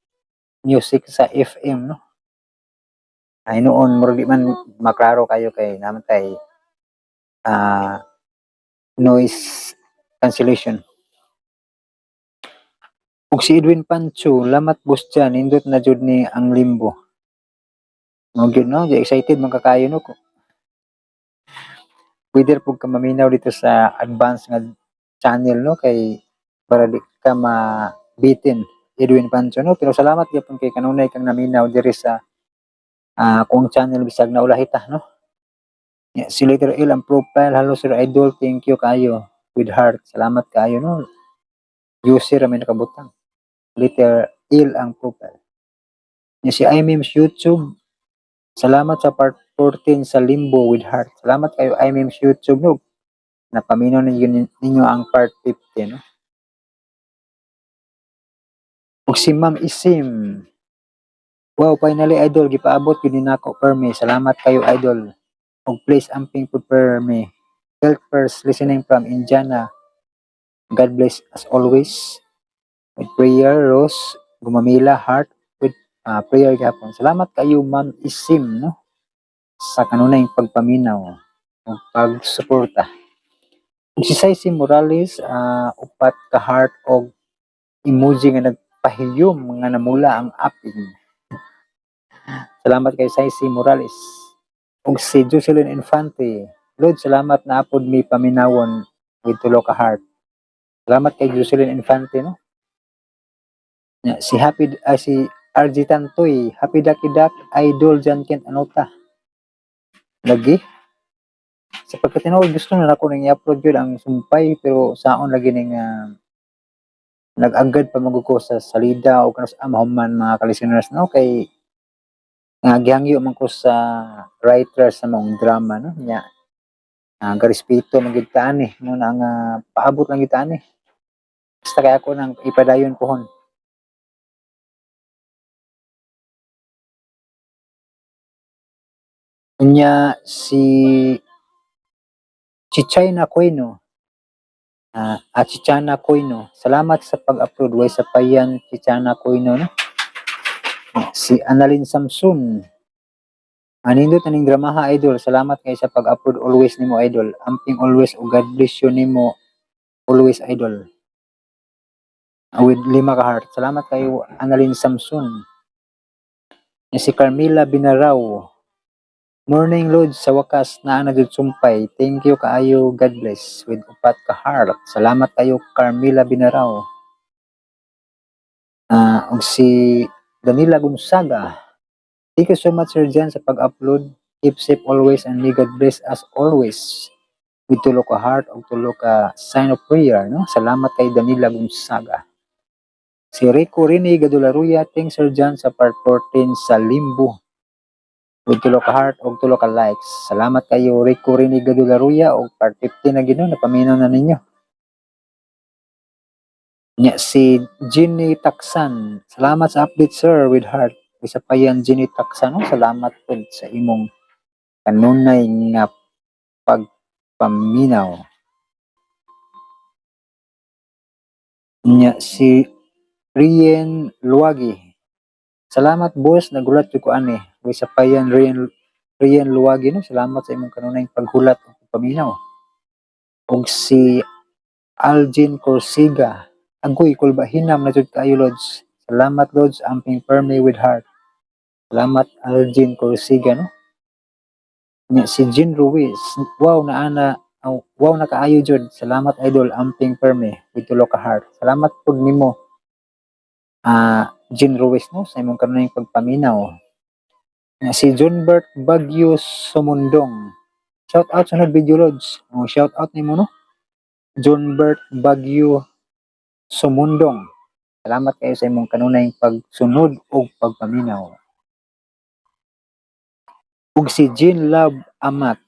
music sa FM, no? Ay noon murag di man maklaro kayo kay naman kay noise cancellation. Ug si Edwin Pancho, "Lamat boss dyan, nindot na jud ni ang Limbo." Mao gyud, no, di excited man kakayo, no? Whether pug ka maminaw dito sa advance nga channel, no, kay para di ka mabitin, Edwin Pancho, no? Pero salamat gyapon kay kanunay kang naminaw diri sa akong channel bisag naulahita, no? Yeah, si letter L ang profile. "Hello sir idol, thank you kayo with heart." Salamat kayo, no? User may nakabutang letter L ang profile. Yeah, si iMemes YouTube, "Salamat sa part 14 sa Limbo with heart." Salamat kayo, iMemes YouTube, no? Napaminaw ninyo ang part 15, no? Ug si Ma'am Isim, "Wow, finally idol, gipaabot yun ni nako permi. Salamat kayo idol. Ug please amping pud permi. Health first, listening from Indiana. God bless as always. With prayer, Rose, Gumamila, heart, with prayer gapon." Salamat kayo, Ma'am Isim, no? Sa kanunay pagpaminaw ug pagsuporta. Ug si Saisi Morales, upat ka heart og emoji nga nagpahiyom nga namula ang aping. Salamat kay Saisi Morales. Ug si Jocelyn Infante, "Lord, salamat na apod mi paminawon with tulo ka heart." Salamat kay Jocelyn Infante, no? Ya, si Happy si RG Tantoy, "Happy Daki Dak Idol Jan Kent Anota." Lagi. Sa pagkatinuod, gusto na nako nang i-upload yun ang sumpay, pero saon lagi ning nag-agad pa maguko sa salida o kanos mahuman, mga ka-listeners, no, kay nga gihangyo man ko sa writer sa maong drama, no? Nya garespeto man gid ta ani mo na nga paabot lang gid ta ani, basta kay ako nang ipadayon pohon. Unya si Chichayna Koino, Chichana Koino, "Salamat sa pag-upload." Way sa payan, Chichana Koino, no? Si Annalyn Samson, "Anindot aning dramaha idol. Salamat kay sa pag-upload always nimo idol. Amping always o God bless you nimo always idol." With lima ka heart. Salamat kayo, Annalyn Samson. Si Carmela Binaraw, "Morning Lord, sa wakas naa na jud sumpay. Thank you kaayo, God bless," with upat ka heart. Salamat kayo, Carmela Binaraw. Ug si Danila Gonzaga, "Thank you so much, Sir Jan, sa pag-upload. Keep safe always and may God bless us always." With tulo ka heart ug tulo ka sign of prayer, no? Salamat kay Danila Gonzaga. Si Rico Rini Gadularuya, "Thanks Sir Jan sa part 14 sa Limbo." With tulo ka heart ug tulo ka likes. Salamat kayo, Rico Rini Gadularuya, og part 15 na gino napaminaw na ninyo. Nya si Ginny Taksan, "Salamat sa update sir," with heart. Isa pa yan, Ginny Taksan, no? Salamat po sa imong kanunay nga pagpaminaw. Nya si Rien Luagi, "Salamat boss, nagulat jud ko ani." Isa pa yan, Rien Luagi, no? Salamat sa imong kanunay paghulat ug pagpaminaw. Ug si Algin Corsiga, "Agoy kulba hinam na jud kaayo Lods. Salamat Lods, amping permi with heart." Salamat, Algin Corsiga, no? Nya si Jean Ruiz, "Wow, naa na Oh, wow, nakaayo jud. Salamat, idol, amping perme with tulo ka heart. Salamat pud nimo, Jean Ruiz, no, sa imong kanunayng pagpaminaw. Si Junbert Bagyo Sumundong. Shout out sa video, Lods. Oh, shout out nimo, no. Junbert Bagyo Sumundong. Salamat kayo sa imong kanunayng pagsunod ug pagpaminaw. Ug si Jean Love Amat.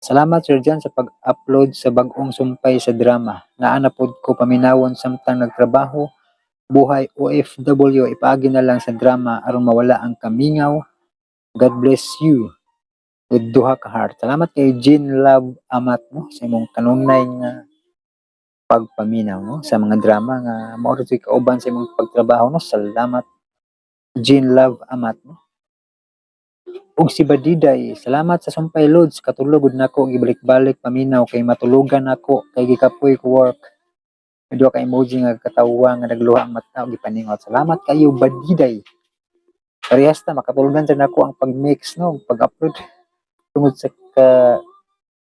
Salamat, Sir Jan, sa pag-upload sa bag-ong sumpay sa drama. Naa na pod ko paminawon samtang nagtrabaho, buhay OFW, ipaagi na lang sa drama aron mawala ang kamingaw. God bless you. With duha ka heart. Salamat kay Jean Love Amat, no, sa imong kanunay nga pagpaminaw, no, sa mga drama nga mao ra kauban sa imong pagtrabaho, no. Salamat, Jean Love Amat, no. Ug si Badiday, "Salamat sa sumpay, Lods, katulog gud nako, gibalik-balik paminaw kay matulogan nako kay gikapoy ko work." May duha ka emoji nga katawa nga nagluha ang mata ug gipaningot. Salamat kayo, Badiday. Parehas ta, makatulugan sa nako ang pag-mix, no, pag-upload tungod sa ka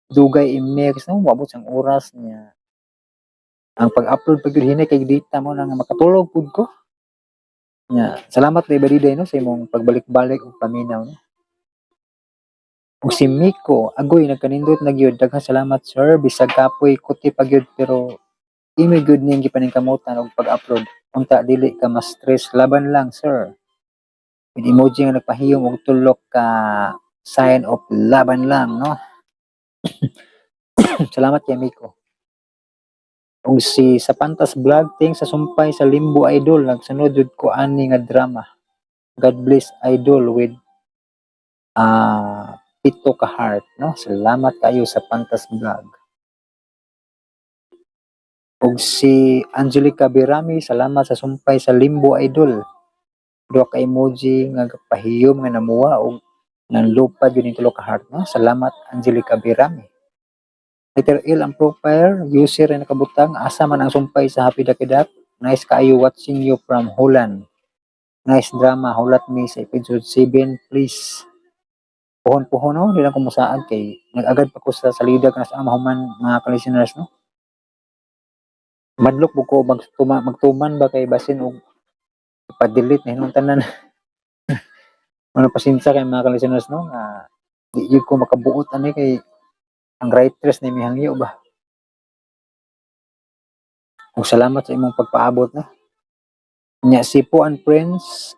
dugay i-mix, no, moabot sang oras niya. Ang pag-upload pag hinay kay data mo na nga makatulog pud ko. Nya, salamat kay Badiday, no, sa imong pagbalik-balik ug paminaw, no. Ug si Miko, "Agoy, nagkanindot na gyud. Daghang salamat, sir, bisag kapoy kuti pa gyud pero imo gyud ning gipaningkamutan og pag-upload. Unta dili ka ma-stress, laban lang, sir." With emoji nga nagpahiyom og tulok ka sign of laban lang, no. Salamat kay Miko. Ug si Sapantas Vlog, "Thanks sa sumpay sa Limbo, idol. Nagsunod jud ko ani nga drama. God bless, idol," with pito ka heart, no. Salamat kayo sa Pantas Vlog. Ug si Angelica Birami, "Salamat sa sumpay sa Limbo, idol." Duha ka emoji nga pahiyom nga namuha og nanlupad yun yung tulo ka heart, no. Salamat, Angelica Birami. Letter L ang profile, user ay nakabutang, "Asa man ang sumpay sa Happy Dakidak? Nice kaayo, watching you from Holland. Nice drama, hulat mi sa episode 7, please." Puhon-puhon, no, di lang ko musaad kay nag-agad pa ko sa salida kana sa mahuman, mga ka-listeners, no. Madlok ko magtuman ba kay basin og pa-delete na hinong tanan. Ano, pasensya kay mga ka-listeners, no, nga di jud ko makabuot ani kay ang writers ni mihangyo ba. Ug salamat sa imong pagpaabot, no. Nya si Po and Prince,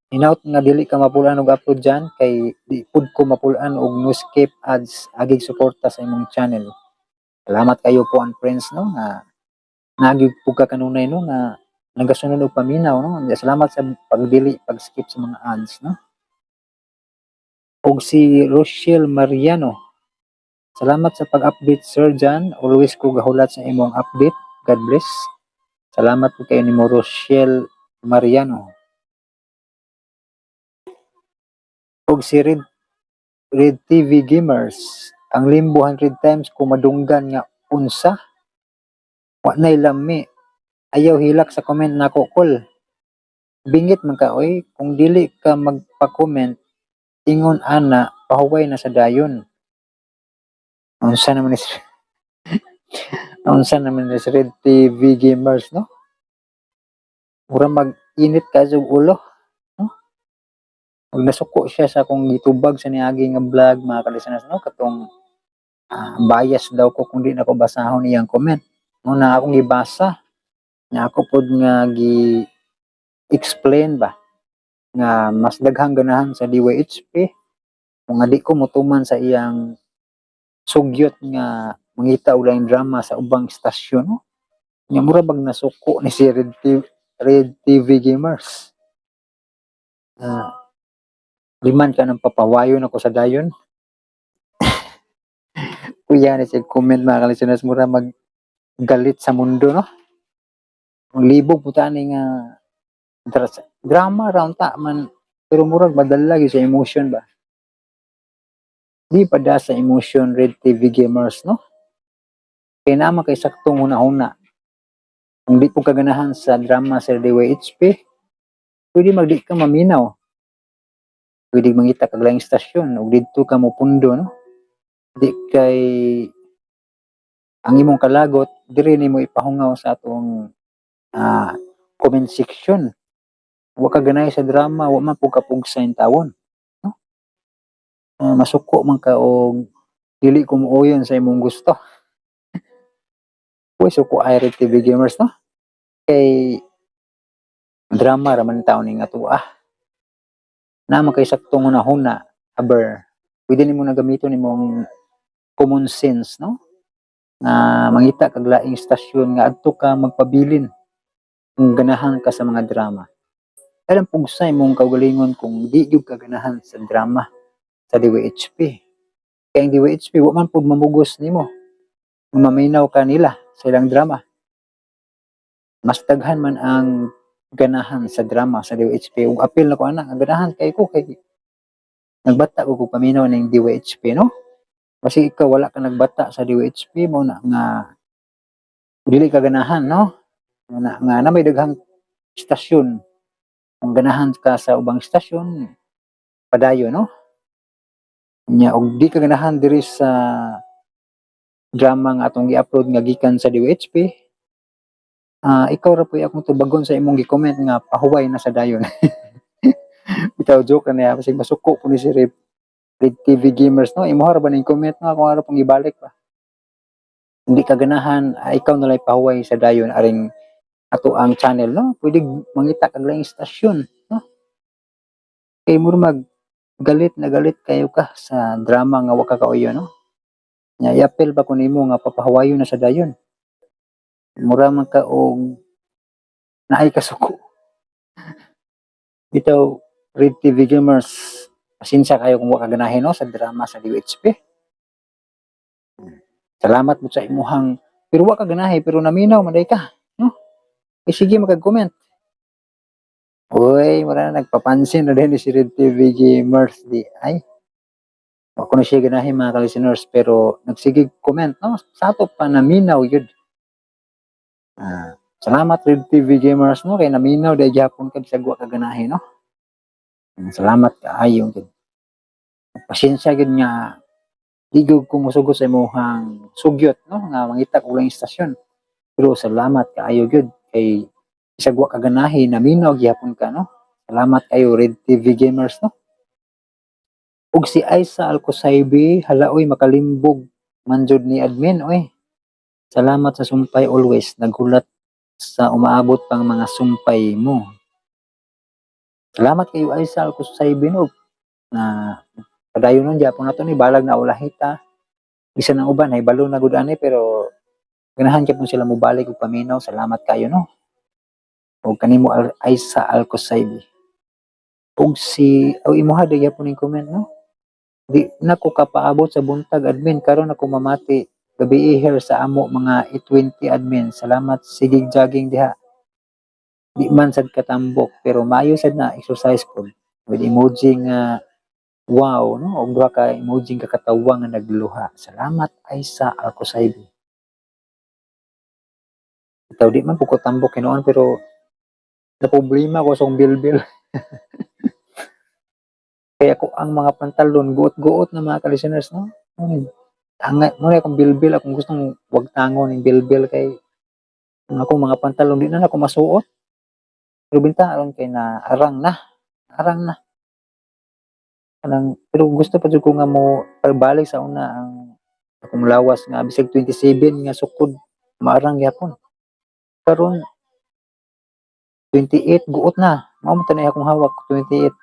"Hinaut nga dili ka mapulaan og upload dyan kay di pud ko mapulaan og no skip ads, agig suporta sa imong channel." Salamat kayo, Po and Prince, no, nga naagig pud ka kanunay, no, nga nagasunod og paminaw, no. Salamat sa pagdili pag-skip sa mga ads, no. Ug si Rochelle Mariano, "Salamat sa pag-update, Sir John. Always ko gahulat sa imong update. God bless." Salamat po kayo nimo, Rochelle Mariano. Ug si Red Red TV Gamers, "Ang Limbo 100 times ko madunggan nga unsa? Wa nay lami. Ayaw hilak sa comment nako kol. Bingit man ka oy, kung dili ka magpa-comment ingon ana, pahuway na sa dayon." Unsa naman ni si Red TV Gamers, no? Mura mag-init ka sa ulo, no? Ug nasuko siya sa akong gitubag sa niagi nga vlog, mga ka-listeners, no, katong bias daw ko kung di nako basahon iyang comment. Mo na akong gibasa. Nya ako pod nga gi explain ba nga mas daghang ganahan sa DYHP kung nga di ko motuman sa iyang sugyot nga mangita og laing drama sa ubang istasyon, no. Nya mura bag nasuko ni si Red TV Gamers. Liman ka ng papawayon ako sa dayon. Kuya ni siya comment, mga ka-listeners, mura mag galit sa mundo, no. Ang libog po tani nga drama ra unta man pero murag madala gyud sa emotion ba. Di pa da sa emotion, Red TV Gamers, no. Kay naman kay saktong huna-huna. Kung di po kaganahan sa drama sa DYHP, pwede magdi ka maminaw. Pwede mangita kag laing istasyon ug didto ka mopundo, no. Di kay Ang imong kalagot diri nimo ipahungaw sa atong comment section. Wa ka ganahi sa drama, wa man pud ka pugsa tawon, no? Masuko man ka og dili ko muuyon sa imong gusto. Uy, suko ay Red TV Gamers, no? Kay drama ra man taon ning ato. Na man kay saktong hunahuna, aber pwede nimo na gamiton nimong common sense, no? Nga mangita kag laing istasyon nga adto ka magpabilin kung ganahan ka sa mga drama. Kailan pugsa imong kaugalingon kung di gyud ka ganahan sa drama sa DYHP. Kay ang DYHP wa man pud mamugos nimo. Maminaw ka nila sa ilang drama. Mas daghan man ang ganahan sa drama sa DYHP. Ug apil na ko ana, ang ganahan kay ko kay nagbata ko kog paminaw ning DYHP, no? Kasi ikaw wala ka nagbata sa DYHP mo na nga dili ka ganahan, no? Na nga na may daghang istasyon. Kung ganahan ka sa ubang istasyon, padayon, no? Nya og di ka ganahan diri sa drama nga atong gi-upload nga gikan sa DYHP, ikaw ra puy akong tubagon sa imong gi-comment nga pahuway na sa dayon. Bitaw, joke na niya kasi masuko po ni si Red, Red TV Gamers, no? Imo ra ba ning comment nga akong ara pong ibalik ba? Hindi ka ganahan, ikaw na lang pahuway sa dayon aring ato ang channel, no? Pwede mangita kag laing istasyon, no? Kay mura mag galit na galit kayo ka sa drama nga wa ka kauyo, no? Nya iapil ba ko nimo nga papahuwayon na sa dayon? Mura man ka og naay kasuko. Bitaw, Red TV Gamers, pasensya kayo kung wa ka ganahin, no, sa drama sa DHP. Salamat mo sa imuhang, pero wa ka ganahi pero naminaw man ka, no? Eh, sige makag-comment. Uy, wala na nagpapansin na din si Red TV Gamers di ay. Wa ko na siya ganahi, mga ka-listeners, pero nagsigig comment, no? Sa ato pa naminaw yun. Salamat, Red TV Gamers, no, kay naminaw dahil gihapon ka bisag wa ka ganahi, no? Salamat kaayo gyud. Pasensya gyud nga di gyud ko mosugot sa imong sugyot, no, nga mangita og laing istasyon. Pero salamat kaayo gyud kay bisag wa ka ganahi naminaw gihapon ka, no? Salamat kayo, Red TV Gamers, no? Ug si Aisa Alcosaibi, hala oy, makalimbog man jud ni admin oy. Salamat sa sumpay always, naghulat sa umaabot pang mga sumpay mo. Salamat kayo, Aisa Alcosaibi, no, na padayon nun gyapon nato ni balag na ulahita. Bisan ang uban ay balo na gud ani pero ganahan gyapon sila mobalik og paminaw. Salamat kayo, no? Og kanimo, Aisa Alcosaibi. Ug si o imuha di gyapon ning comment, no? Di na ko kapaabot sa buntag, admin, karon ako mamati gabi here sa amo mga 8:20, admin. Salamat, sige jogging diha. Di man sad katambok pero maayo sad na exercise pod. With emoji nga wow, no, og duha ka emoji nga katawa nga nagluha. Salamat, Aisa Alcosaibi. Itaw, di man po ko tambok hinuon pero na problema ko sa akong bilbil. Kaya ko ang mga pantalon guot-guot na, mga ka-listeners, no. Anga mo na akong bilbil, akong gustong wag tangon ning bilbil kay ang akong mga pantalon di na nako masuot. Pero binta aron kay na arang na, arang na. Kanang pero gusto pa jud ko nga mo pagbalik sa una ang akong lawas nga bisag 27 nga sukod maarang gyapon. Karon 28 guot na. Mao man tanay akong hawak 28.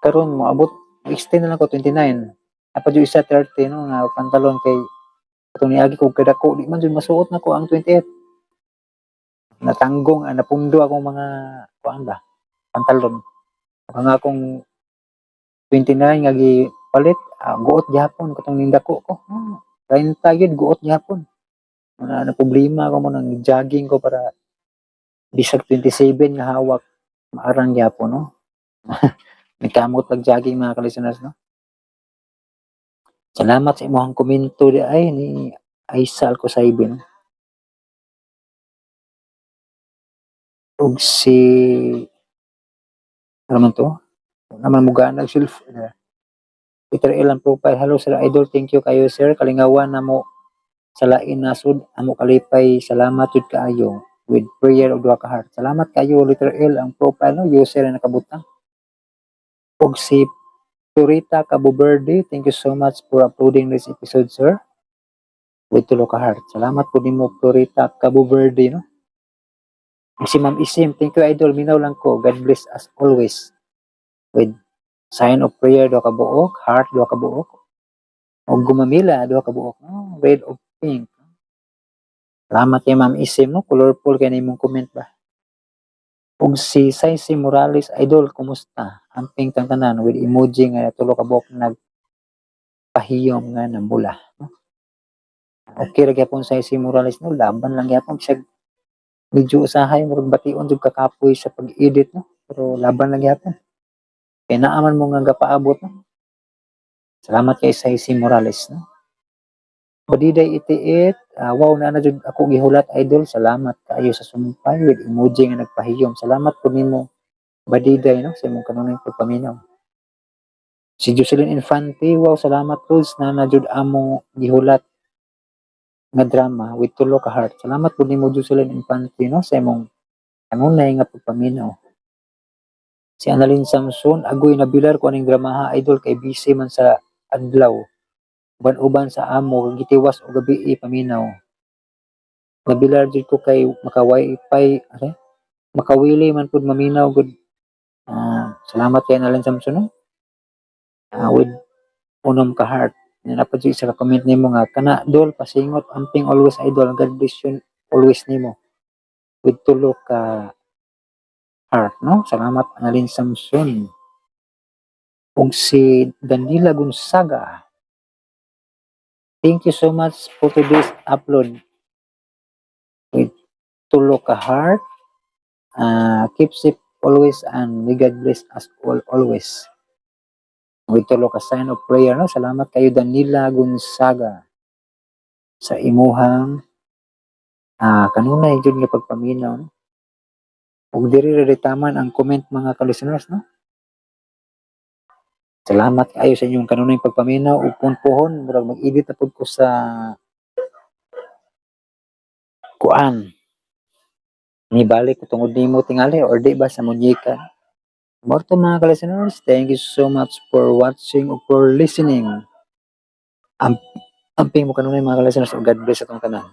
Karon moabot extend na lang ko 29. Apa jud isa 30, no, nga pantalon kay atong niagi ko kadako di man jud masuot nako ang 28. Natanggong, napundo akong mga kuan ba pantalon. Ang akong 29 nga gipalit, guot gyapon katong nindako ko. 30 gyud guot gyapon. Na problema ako mo nang jogging ko para bisag 27 nga hawak maarang gyapon, no. Nagkamot pag jogging, mga ka-listeners, no. Salamat sa imong komento di ay ni Aisa Alcosaibe, no. Ug si ano man to? Naman mo ganag cellphone. Peter Elan profile. Hello, sir idol. Thank you kayo, sir. Kalingawan na mo Sa lain nasud amo kalipay, salamat jud kaayo with prayer og duha ka heart. Salamat kayo, letter L ang profile, no, user na nakabutang. Og si Purita Cabo Verde, thank you so much for uploading this episode, sir. With tulo ka heart. Salamat po nimo, Florita Cabo Verde, no. Og si Ma'am Isim, thank you, idol, minaw lang ko. God bless us always. With sign of prayer duha ka buok, heart duha ka buok. Og gumamila duha ka buok, no? Red og pink. Salamat kay Ma'am Isim, no? Colorful kay na imong comment ba. Ug si Saisi Morales, idol, kumusta? Amping tang tanan with emoji nga tulo ka buok nagpahiyom nga namula, no? Okay ra gyapon Saisi Morales, no, laban lang gyapon bisag medyo usahay murag bation jud kakapoy sa pag-edit, no, pero laban lang gyapon. Kay naa man mo nga gapaabot, no. Salamat kay Saisi Morales, no. Badiday 88, wow, na na jud ako gihulat, idol. Salamat kaayo sa sumpay with emoji nga nagpahiyom. Salamat po nimo, Badiday, no, sa imong kanunay pagpaminaw. Si Jocelyn Infante, wow, salamat Lods, na na jud amo gihulat nga drama with tulo ka heart. Salamat po nimo, Jocelyn Infante, no, sa imong kanunay nga pagpaminaw. Si Annalyn Samson, agoy, nabilar ko aning dramaha, idol, kay busy man sa adlaw. Uban-uban sa amo gitiwas og gabi paminaw. Nabilar jud ko kay maka wifi, are, makawili man pud maminaw gud. Salamat kay Annalyn Samson, no? With unom ka heart. Naa pa jud isa ka comment nimo nga kana dol pasingot, amping always, idol, God bless you always nimo with tulo ka heart, no. Salamat, Annalyn Samson. Ug si Danila Gonzaga, thank you so much for today's upload with tulo ka heart. Keep safe always and may God bless us all always. With tulo ka sign of prayer, no. Salamat kayo, Danila Gonzaga, sa imuhang kanunay jud nga pagpaminaw, no. Ug diri ra taman ang comment, mga ka-listeners, no. Salamat kaayo sa inyong kanunay pagpaminaw ug puhon murag mag-edit na pud ko sa kuan. Nibalik ko tungod nimo tingali or di ba sa munyeka. Mao to, mga ka-listeners, thank you so much for watching or for listening. Amping mo kanunay, mga ka-listeners, ug God bless atong tanan.